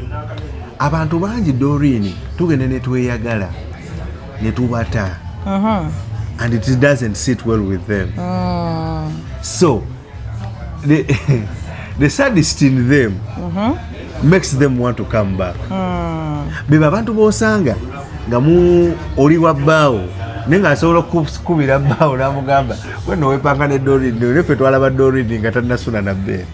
Abantu bangi, Doreen, tugenda ne tweyagala ne tubata and it doesn't sit well with them. So the sadist in them makes them want to come back. Beba abantu b'osanga nga mu oli wa bbaawo, naye ng'asobola okukubira bbaawo n'amugamba, "Weno wepanga ne Doreen, naye ffe twalaba Doreen nga tannasuna na bbeera,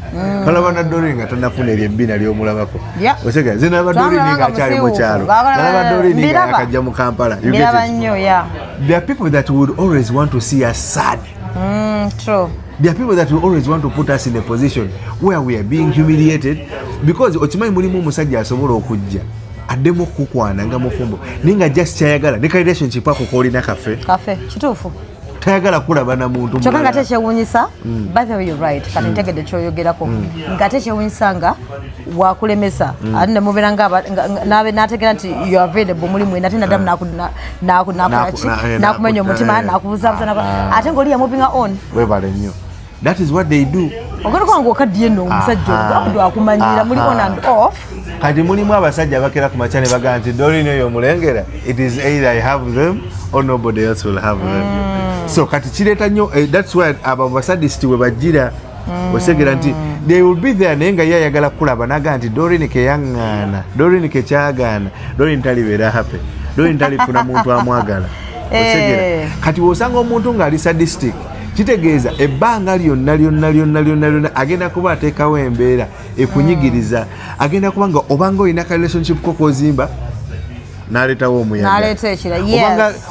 twalaba na Doreen nga tannafuna eryo ebbina ly'omulabako." Osega nze nalaba Doreen Twamulaba nga ng'akyali mu musiiwuufu. kyalo, nalaba Doreen nga Mbiraba. yakajja mu Kampala. You get Mbiraba it? nnyo, yeah. There are people that would always want to see us sad. True. There are people that will always want to put us in a position where we are being humiliated, because okimanyi mulimu omusajja asobola okujja addemu okukukwana nga mufumbo, naye nga just kyayagala ne ka relationship ako koolina kafe. Kafe, kituufu. Tayagala kulaba na muntu Kyokka nga mulala. tekyewuunyisa. By the way, you're right. Kati ntegedde kyoyogerako, nga tekyewuunyisa nga wakulemesa, ate nemubeera nga n'ategeera nti you are available, muli mwena, ate naddamu nakola ki? Nakumenya omutima, nakubuzabuza, ate ng'oli yamovinga on. Webale nnyo, that is what they do. Ogenda kuba nga okaddiye nno omusajja olwo akumanyira muli on and off. Kati mulimu abasajja abakera ku makya ne bagamba nti, "Doreen oyo omulengera, it is either I have them or nobody else will have them." So kati kireeta nnyo, that's why abo basadist we bajjira. Osegera nti they will be there, naye nga ye ayagala kulaba naga nti Doreen keyaŋŋaana, Doreen kekyagaana, Doreen talibeera happy, Doreen talifuna muntu amwagala. Osegera? Kati bw'osanga omuntu ng'ali sadistic, kitegeeza ebbanga lyonna lyonna lyonna lyonna lyonna agenda kuba ateekawo embeera ekunyigiriza. Agenda kuba nga obanga olina ka relationship ko kozimba, n'aleetawo omuyaga. N'aleeta ekira,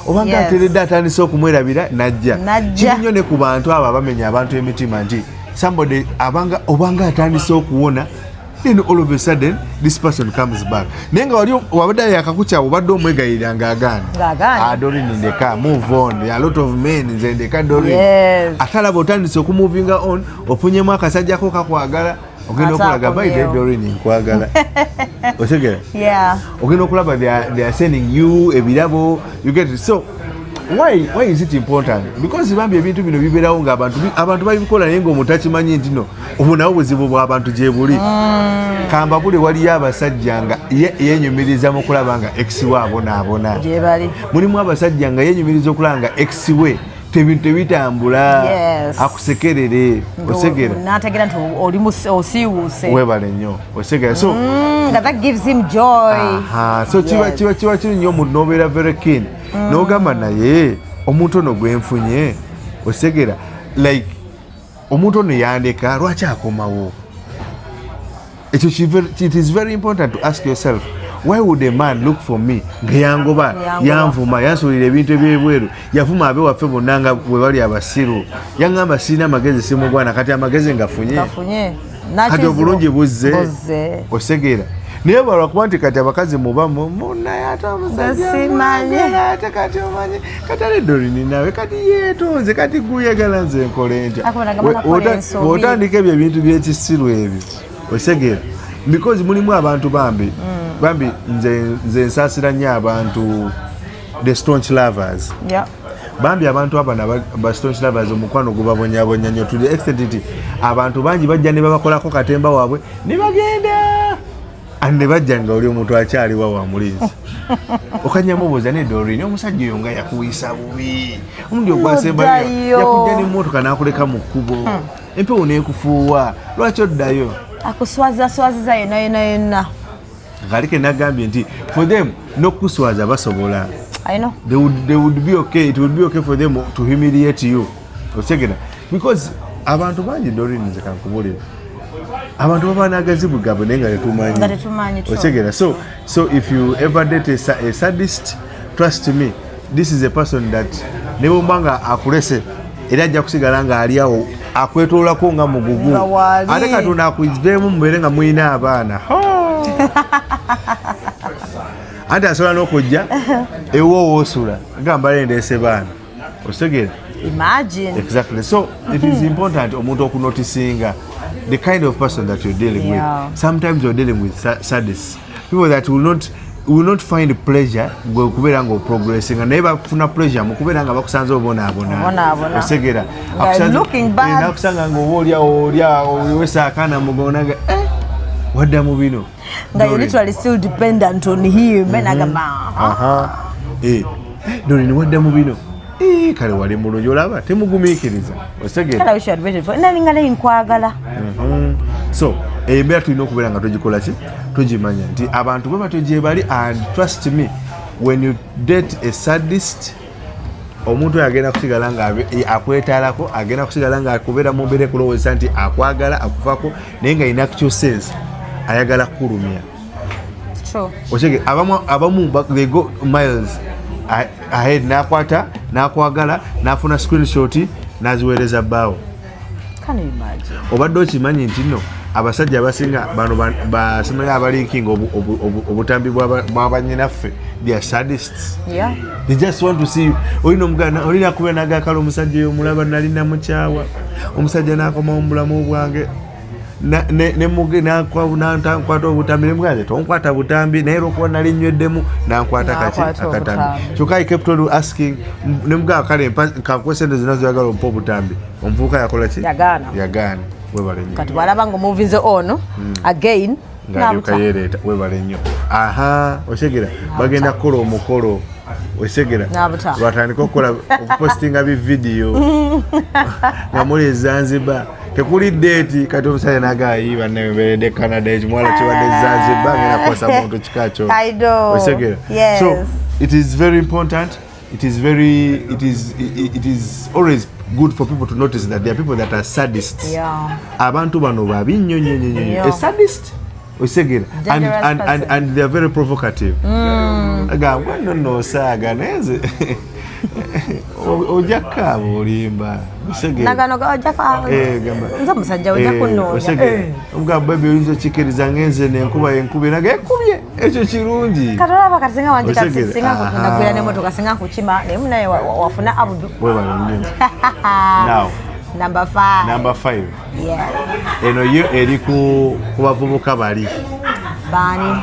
Obanga ateredde, atandise okumwerabira, najja. Najja. Kiri nnyo ne ku bantu abo abamenya abantu emitima, nti somebody abanga obanga atandise okuwona, then all of a sudden this person comes back, naye nga wali wabadde yakakukyawa, obadde omwegayirira ng'agaana. Ng'agaana. "Ah, Doreen, ndeka, move on. There are a lot of men, nze ndeka, Doreen." Ate alaba otandise okumuvinga on, ofunyemu akasajjako kakwagala, ogenda Ate okulaga baite, akomyewo. "Doreen, nkwagala." Otegera? Yeah. Ogenda okulaba they are sending you ebirabo, you get it? So why is it important? Because bambi ebintu bino bibeerawo nga abantu babikola, naye nga omuntu akimanyi nti no obwo nabo buzibu bw'abantu gye buli. Kambabule, waliyo abasajja nga yenyumiriza mu kulaba nga ex we abonaabona. Gye bali. Mulimu abasajja nga yenyumiriza okulaba nga ex we tebintu tebitambula, akusekerere. Osegera? N'ategeera nti oli osiiwuuse. Webale nnyo, osegera? So Nga that gives him joy. Aha, so kiba kiba kiri nnyo omuntu n'obeera very keen n'ogamba, naye omuntu ono gwenfunye, osegera, like omuntu ono yandeka, lwaki akomawo? Ekyo it is very important to ask yourself, why would a man look for me nga yangoba? Yangoba. Yanvuma, yansuulira ebintu ebyebweru, yavuma abewaffe bonna nga bwe bali abasiru, yaŋŋamba sirina amagezi, simugwana. Kati amagezi ngafunye. Gafunye. Kati obulungi buzze. Buzze. Osegeera? Naye balwakuba nti kati abakazi muba munaye, ate omusajja Simanyi. mwagala, ate kati omanye kati ate Doreen nawe kati yeetonze, kati guyagala nze nkole ntya? Akubona gamba nakola ensobi. Bw'otandika ebyo ebintu byekisiru ebyo, osegeera? Because mulimu abantu bambi, bambi nze nsaasira nnyo abantu, the staunch lovers. Bambi abantu abo ba staunch lovers, omukwano gubabonyabonya nnyo to the extent nti abantu bangi bajja ne babakolako katemba waabwe ne bagenda. And ne bajja nga oli omuntu akyaliwa wa mulinzi, okanyamubuuza ne Doreen, omusajja oyo nga yakuyisa bubi omundi ogwasembayo, Noddayo. yakujja n'emmotoka n'akuleka mu kkubo, empewo n'ekufuuwa, lwaki oddayo? Akuswaza swaziza yonna yonna yonna. Kali ke nagambye nti for them n'okukuswaza basobola. I know. They would be okay, it would be okay for them to humiliate you, otegera? Because abantu bangi, Doreen, nze kankubulira, abantu baba n'agazibu gaabwe naye nga tetumanyi. Nga tetumanyi, true. Otegera? So if you ever date a sadist, trust me, this is a person that ne bwomba nga akulese, era ajja kusigala nga ali awo akwetoolako nga mugugu. Nga waali. Ate Katonda akuveemu mubeere nga mulina abaana. Anti asobola n'okujja ewo woosula agamba, "Lendeese baana," otegeera? Imagine. Exactly. So it is important omuntu okunoticinga the kind of person that you're dealing with. Sometimes you're dealing with sadists, people that will not find pleasure gwe kubeera nga oprogressinga, naye bafuna pleasure mu kubeera nga bakusanze obonaabona. Obonaabona. Otegera? Nga looking bad. Nakusanga nga oba olya olya owesa akaana mugonaga, eh, wadda mu bino. Nga you're Doreen. literally still dependent on him. Nagamba, Aha. Eh, Doreen, wadda mu bino. Eh, kale wali mulungi, olaba temugumiikiriza, otegera? Kale I wish you had waited for nalinga naye nkwagala. So embeera tulina okubeera nga tugikola ki, tugimanya nti abantu bwe batyo gye bali. And trust me, when you date a sadist, omuntu oyo agenda kusigala nga akwetaalako, agenda kusigala nga akubeera mu mbeera ekulowooza nti akwagala, akufako, naye nga in actual sense ayagala kukulumya. True. Okitegeera? Abamu they go miles ahead, nakwata nakwagala, nafuna screenshot, naziweereza bbaawo. Can you imagine? Obadde okimanyi nti nno abasajja abasinga bano basimanyi abaleakinga obutambi bw'abanyinaffe, they are sadists. They just want to see you. Olina omugana, olina kubeera nagakala omusajja oyo omulaba, nali namukyawa, omusajja nakomawo mu bulamu bwange, nankwata obutambi, nemugamba tonkwata butambi, naye olwokuba nali nyweddemu nankwata kaki? Nakwata Akatambi. obutambi. Kyokka I kept on asking, nemugamba kale kankuwe sente zonna zoyagala, ompa obutambi. Omuvubuka yakola ki? Yagaana. Yagaana. Webale nnyo. Kati bwalaba nga omovinze on again, Ng'alyoka n'abuta. yereeta. Webale nnyo. Aha, otegera, bagenda kukola omukolo, otegera? N'abuta. Lwatandika okukola okupostinga bividiyo nga muli e Zanzibar, tekuli date. Kati omusajja nagayi, "Bannaye, mbeeredde Canada, ekimuwala kibadde e Zanzibar, ngenda kuwasa muntu kika kyo." I know. Otegera? Yes. So it is very important, it is very it is it, it is always good for people to notice that there are people that are sadists. Abantu bano babi nnyo nnyo nnyo nnyo. Nnyo. A sadist, otegera, and, Dangerous and, person. and they are very provocative. Agamba nno noosaaga, naye nze ojja kukaaba olimba, otegera? Nagano ojja Eh, gamba. Nze omusajja ojja Eh, kunoonya. otegera? Eh. Omugamba, "Baby, oyinza okikkiriza ngenze nenkuba enkuba naga ekubye?" Ekyo kirungi. Kati olaba kati singa wanje kati Otegera? singa Aha. nagwira n'emmotoka, singa nkukima, naye munaye wafuna abudu. Webale nnyo. Now, Number 5. Number 5. Yes. Eno yo eri ku bavubuka bali Baani?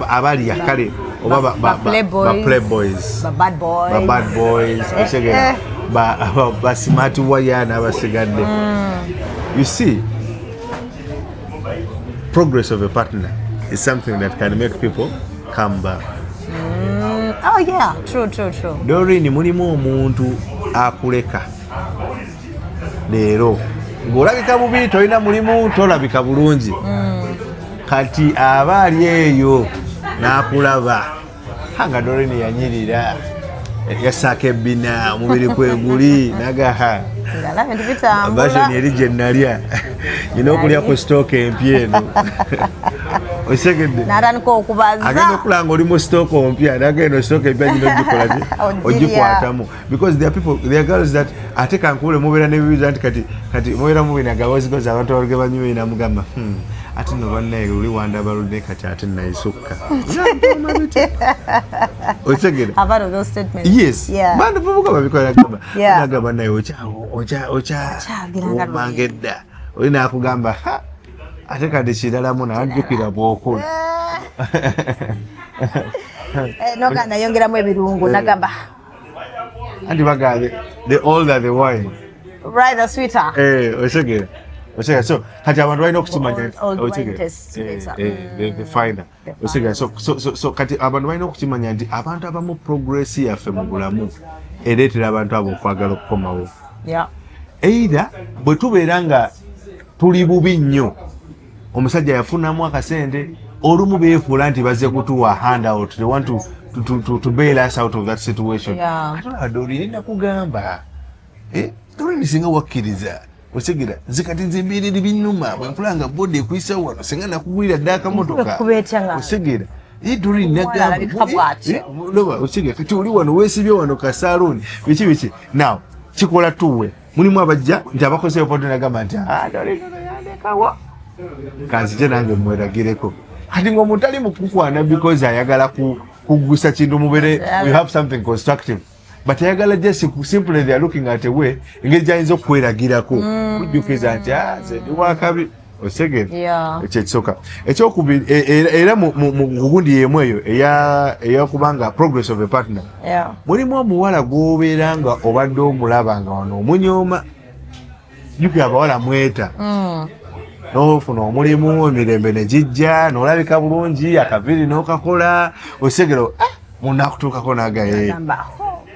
Abalya kale oba Ba playboys. Ba playboys. Ba bad boys. Ba bad boys. Eh, Otegera? eh. Ba smart waya n'abasigadde. You see, progress of a partner is something that can make people come back. Oh yeah, true, true, true. Doreen, mulimu omuntu akuleka leero ng'olabika bubi, tolina mulimu, tolabika bulungi, kati aba ali eyo n'akulaba nga Doreen yanyirira, yasaako ebbina, omubiri kweguli, nagaha Ng'alaba ebintu bitambula. Version eri gye nalya, nyina okulya ku stock empya eno, okitegedde? N'atandika okubaza. Agenda okulaba nga oli mu stock ompya, nagenda stock empya gino ogikola ki? Ogirya. Ogikwatamu, because there are people, there are girls that, ate kankubule, mubeera n'ebibuuzo nti kati mubeera mubina gabozigozi, abantu abaluge banyumye, namugamba, ate no bannaye luli wandaba ludde, kati ate nayisukka," okitegera? I've heard of those statements. Yes. Yeah. Bantu bavuga babikola, gamba nagamba naye okya Okyagira nga omanga edda oli nakugamba, "Ha, ate kati kiralamu najjukira bw'okola." Eh, noga nayongeramu ebirungo, nagamba Anti bagambye, the older the wine, right, the sweeter. Eh, otegera? Otegeera? So kati abantu balina okukimanya Old wine otegeera? Tastes better. The finer. The Otegeera? So kati abantu balina okukimanya nti abantu abamu progress yaffe mu bulamu ereetera abantu abo okwagala okukomawo. Either bwe tubeera nga tuli bubi nnyo, omusajja yafunamu akasente, olumu beefuula nti bazze kutuwa handout, they want to bail us out of that situation. Ate olaba Doreen, nakugamba, eh, Doreen, singa wakkiriza, otegera, nze kati nze embeera binnuma bwe mpula nga boda ekuyisa wano, singa nakugulira dda akamotoka. Ekuba etya nga- Otegera? Eh, Doreen, Omuwala nagamba alabika bw'atyo. Eh, loba, otegera, kati oli wano weesibye wano kasaaluuni, biki biki. Now kikola tuwe mulimu abajja nti abakozesa epoto nagamba nti, "Ah, Doreen ono yandekawo, kanzije nange mweragireko." Kati ng'omuntu ali mu kukwana because ayagala kugusa kintu mubere, you have something constructive, but ayagala just simply they are looking at a way engeri gyayinza okweragirako, kujjukiza nti, "Ah, nze ndi wakabi." Otegere? Yeah. Ekyo ekisooka. Ekyokubiri, era mu gugundi yemu eyo eyakubanga progress of a partner, mulimu omuwala gw'obeera nga obadde omulaba nga wano omunyooma. Jjukira abawala mweta, n'ofuna omulimu, emirembe ne gijja, n'olabika bulungi, akaviri n'okakola, osegera munakutuukako nagaye. Gamba,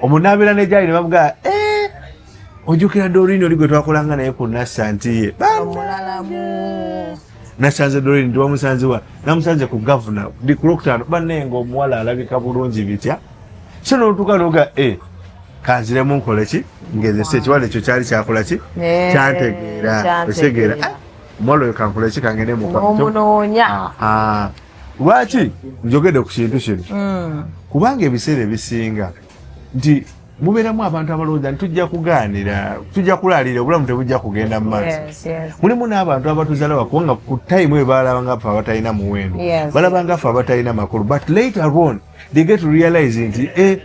Omuntu n'abeera ne gyali ne bamugaa, "Eh, ojjukira Doreen oli gwe twakolanga naye ku Nassa?" Nti ye omulalamu. Nasanze Doreen, nti wamusanze wa? Namusanze ku Gavuna ndi ku Lwokutaano. Bannaye, nga omuwala alabika bulungi bitya! So n'otuuka noga, "Eh, kanziremu nkole ki, ngezese ekiwala ekyo kyali kyakola ki." Eh, Kyantegeera. kyantegeera. Otegeera? Ah, omuwala oyo kankole ki, kangende mukwano. Omunoonya. Aha. Lwaki njogedde ku kintu kino? Kubanga ebiseera ebisinga nti mubeeramu abantu abalowooza nti tujja kugaanira, tujja kulaalira, obulamu tebujja kugenda mu maaso. Mulimu n'abantu abatuzalawa, kubanga ku time eyo balaba nga ffe abatalina muwendo, balaba nga ffe abatalina makulu, but later on they get to realize nti, eh,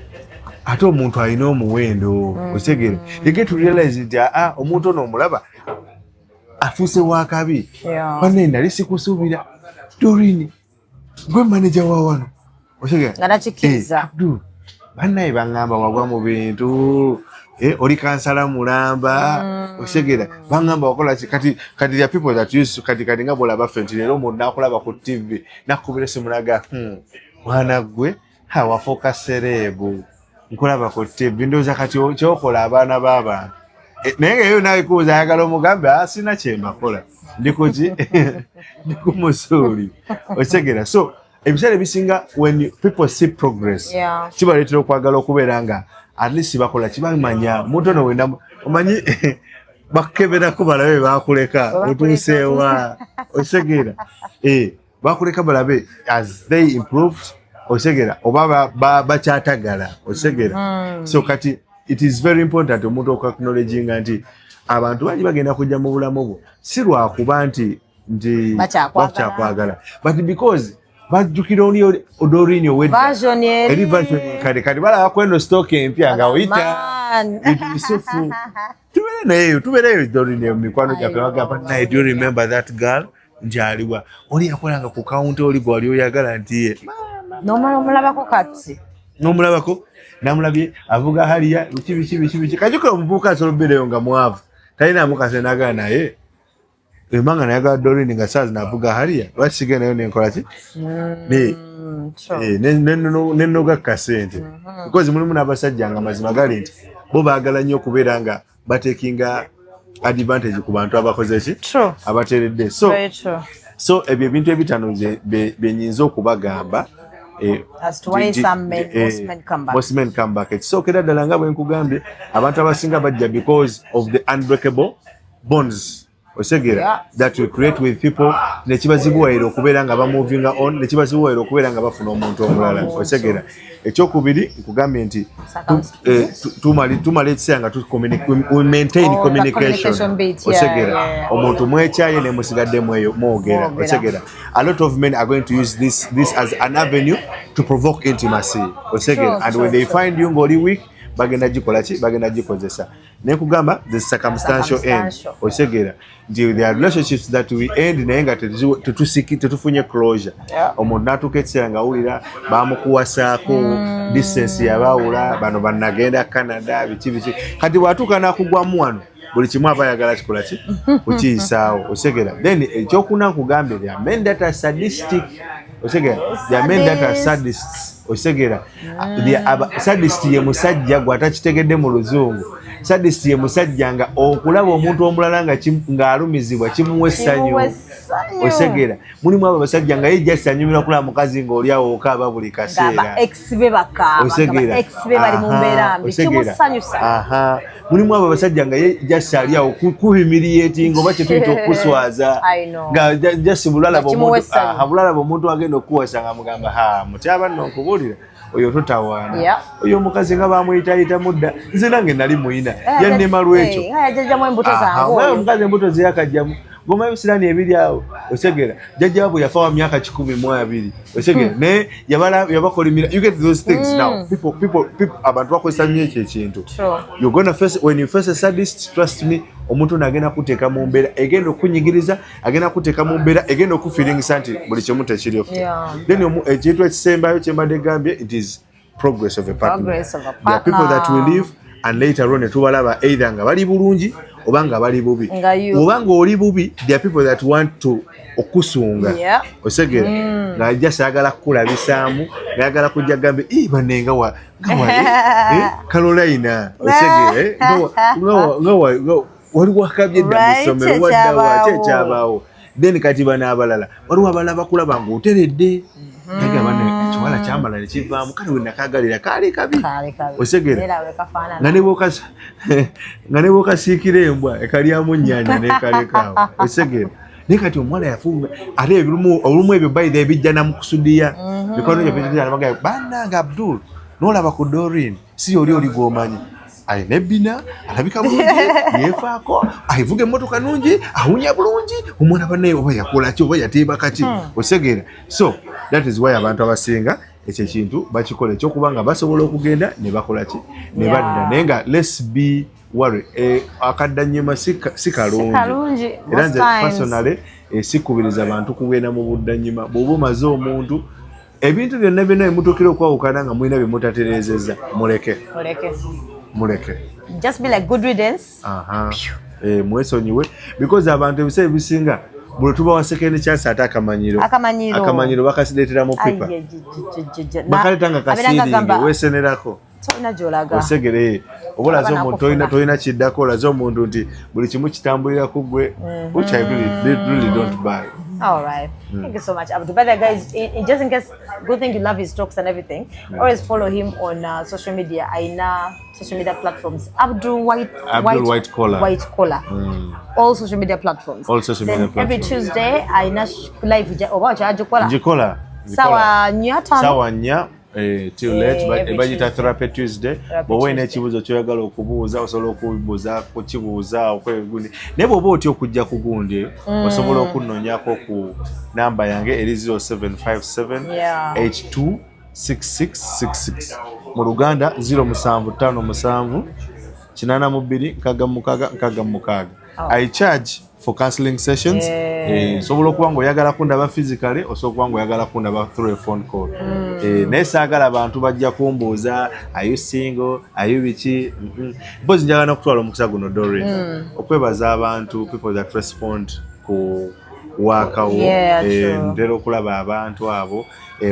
ate omuntu alina omuwendo. Otegeera? They get to realize nti, aa, omuntu ono omulaba afuuse wakabi. Bannaye, nali sikusuubira. Doreen, gwe manager wa wano, otegeera? Nga nakikkiriza. Eh, Abdul, bannaye baŋŋamba wagwa mu bintu, eh, oli kansala mulamba. Otegeera? Baŋŋamba wakola ki. Kati kati there are people that used to, kati kati nga bwolaba ffe nti leero omuntu nakulaba ku TV, nakubira esimu naga, mwana gwe, ha, wafuuka celeb, nkulaba ku TV, ndowooza kati kyokola abaana b'abantu." Eh, naye nga yo nabikubuuza ayagala omugambe, "Ah, sina kyembakola, ndi kuki, ndi ku musuuli." Otegeera? So ebiseera ebisinga when people see progress, kibaleetera okwagala okubeera nga at least bakola kibamanya muntu ono wenda omanyi bakukeberako balabe bakuleka otuuseewa. Otegeera? Eh, bakuleka balabe as they improved. Otegeera? Oba bakyatagala. Otegeera? So kati it is very important omuntu okuacknowledginga nti abantu bangi bagenda kujja mu bulamu bwo si lwakuba nti Bakyakwagala. bakyakwagala, but because bajjukira oli Doreen owedda. Version eri. Eri version kale kati balaba kweno stock empya nga oyita Man. bintu bisufu. Tubeere naye, tubeereyo Doreen mu mikwano gyaffe, bagamba, "Naye do you remember that girl?" Nti aliwa? Oli yakolanga ku counter, oli gwali oyagala, nti ye. Nomala omulabako kati. N'omulabako, namulabye avuga Harrier, biki biki biki biki. Kajukira omuvubuka asobola obeereyo nga mwavu, talinamu kase, nagala naye embanga nayagala Doreen nga saa zino avuga Harrier, lwaki sigendayo nenkola ki? True. Eh, nenoga kasente, because mulimu n'abasajja nga mazima gali nti bo baagala nnyo okubeera nga batekinga advantage ku bantu abakoze ki, True. abateredde. So Very true. so ebyo ebintu ebitaano bye nyinza okubagamba, eh, As to why some men, most men come back. Most men come back. Ekisookera ddala, nga bwe nkugambye, abantu abasinga bajja because of the unbreakable bonds, otegeera, that we create with people, nekibazibuwayira okubeera nga bamovinga on, nekibazibuwayira okubeera nga bafuna omuntu omulala. Otegeera? Ekyokubiri, nkugambye nti tumala ekiseera nga we maintain Oh, the communication. Communication bit, yeah, Otegeera? Omuntu mwekyaye ne musigadde mweyo mwogera. Mwogera. Otegeera? A lot of men are going to use this as an avenue to provoke intimacy. Otegeera? And when they find you ng'oli weak, bagenda gikola ki, bagenda gikozesa. Nekugamba the circumstantial end. Circumstantial. Otegeera nti there are relationships that we end naye nga tetufunye closure. Omuntu n'atuuka ekiseera nga awulira bamukuwasaako, distance yabaawula, bano bannagenda Canada, biki biki. Kati bw'atuuka n'akugwamu wano Buli kimu aba ayagala kikola ki kukiyisaawo, otegera? Then ekyokuna nkugambye, there are men that are sadistic, otegera? There are men that are sadists, otegera? Sadist ye musajja gw'atakitegedde mu luzungu. Sadist ye musajja nga okulaba omuntu omulala ng'alumizibwa kimuwa essanyu. Kimuwa essanyu. Otegera? Mulimu abo abasajja nga ye just anyumira kulaba mukazi ng'oli awo okaaba buli Ng'aba kaseera. Ex be bakaaba, nga Otegera? ba ex be bali mu mbeera mbi. Otegera? Kimusanyusa. Aha. Mulimu abo abasajja nga ye just ali awo kuhumiliating oba kyetuyita okuswaza. I know. Nga just bulalaba Nga kimuwa omuntu essanyu. Aha, bulalaba omuntu agenda okukuwasa nga mugamba, "Ha, mutyaba nno nkubuulira, oyo totawaana." Oyo omukazi nga bamuyitayitamu dda, nze nange nali muyina, yannema lwekyo. Eh, nga yajjajjamu embuto Aha, zange omwana oyo. Omukazi embuto zeyakajjamu goma ebisiraani ebiri awo, otegera? Jjajja bwe yafa wa myaka 120, otegera? Naye yabakolimira. You get those things? Now people, abantu bakozesa nnyo ekyo ekintu. True. You're gonna face, when you face a sadist, trust me, omuntu ono agenda kuteeka mu mbeera egenda okunyigiriza, agenda kuteeka mu mbeera egenda okufiringisa nti buli kimu tekiri okay. Then ekintu ekisembayo kyembadde gambye, it is progress of a partner. Progress of a There are people that will partner. live and later on netubalaba either nga bali bulungi oba nga bali bubi. Nga Oba nga oli bubi, there are people that want to okusunga. Osegera? Nga just ayagala kukulabisaamu, ngayagala kujja gambe, "Ii, banne, nga wa Carolina," osegera? Eh, nga wali wakabye dda mu ssomero, waddawa ki Ekyabaawo. Ekyabaawo. Then kati bano abalala, waliwo abalala bakulaba ng'oteredde. Naye bano ekiwala kyamala ne kivaamu, kale we nakagalira kaali kabi. Kaali kabi. Osegera? Era we kafaanana. Nga ne bw'okasiikira embwa ekalyamu nnyanya nekalekaawo, osegera? Naye kati omuwala yafuluma ate olumu ebyo bayira ebijja namukusudiya mikwano gyaffe, bannange, Abdul, nolaba ku Dorin, si oli gw'omanyi, alina ebbina, alabika bulungi, yeefaako, avuga emmotoka nungi, awunya bulungi. Omwana bannaye oba yakola ki oba yateeba kaki, osegeera? So that is why abantu abasinga ekyo ekintu bakikola, ekyokuba nga basobola okugenda ne bakola ki ne badda. Naye nga let's be worry, akaddanyuma si kalungi. Kalungi, Era nze most times. personally, sikubiriza bantu kugenda mu buddanyuma. Bw'oba omaze omuntu ebintu byonna byonna emutuukira okwawukana nga mulina bye mutatereezezza, muleke. Muleke. Muleke. Just be like, good riddance. Aha. Mwesonyiwe, because abantu ebiseera ebisinga buli tubawa second chance, ate akamanyiro Akamanyiro. Akamanyiro bakasireetera mu pipa. Ai, je. Bakaleeta nga Abeera nga kasiiringe gamba, weesenerako. Tolina gy'olaga. Osegere oba olaze Oba omuntu tolina nakufuna. Tolina kiddako, olaze omuntu nti buli kimu kitambulira ku gwe, which I really, really don't buy. All right. Thank you so much, Abdul. By the way, guys, just in case, good thing you love his talks and everything. Always follow him on social media. Aina social media platforms. Abdul White. Abdul White Collar. White Collar. All social media platforms. All social Then media every platforms. Tuesday, aina live. Oba okyagikola? Njikola. Sawa nnya, ttaano? Sawa 4, till late. Every Bagiyita Tuesday. Therapy Tuesday. Therapy Bw'oba olina Tuesday. ekibuuzo kyoyagala okubuuza, osobola okubuuza, kukibuuza okwegundi. Naye bw'oba otya okujja ku gundi, osobola okunnonyako ku namba yange eri 0757 826666, mu Luganda 0757 82 66 66. I charge for counseling sessions. Osobola okuba nga oyagala kundaba physically, osobola okuba nga oyagala kundaba through a phone call. Naye saagala bantu bajja kumbuuza, "Are you single? Are you biki?" Mpozi njagala nokutwala omukisa guno, Doreen, okwebaza abantu, people that respond ku waakawo. True. Ntera okulaba abantu abo,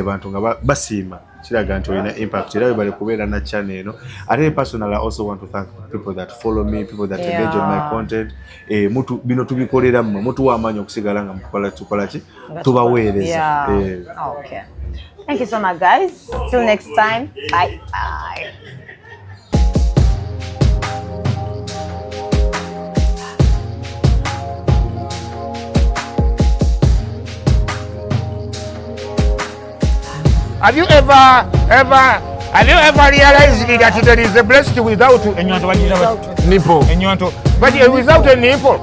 bantu nga basiima, kiraga nti olina impact, era webale kubeera na channel eno. Ate personally, I also want to thank people that follow me, people that engage on my content. Bino tubikolera mmwe, mutuwa amaanyi okusigala nga mutukola, tukola ki, tubaweereza. Okay. Thank you so much, guys. Till next time. Bye. Bye. Have you ever, have you ever realized that there is a breast without ennyonto? Bagiyita bati? Nipple. Ennyonto, but without a nipple.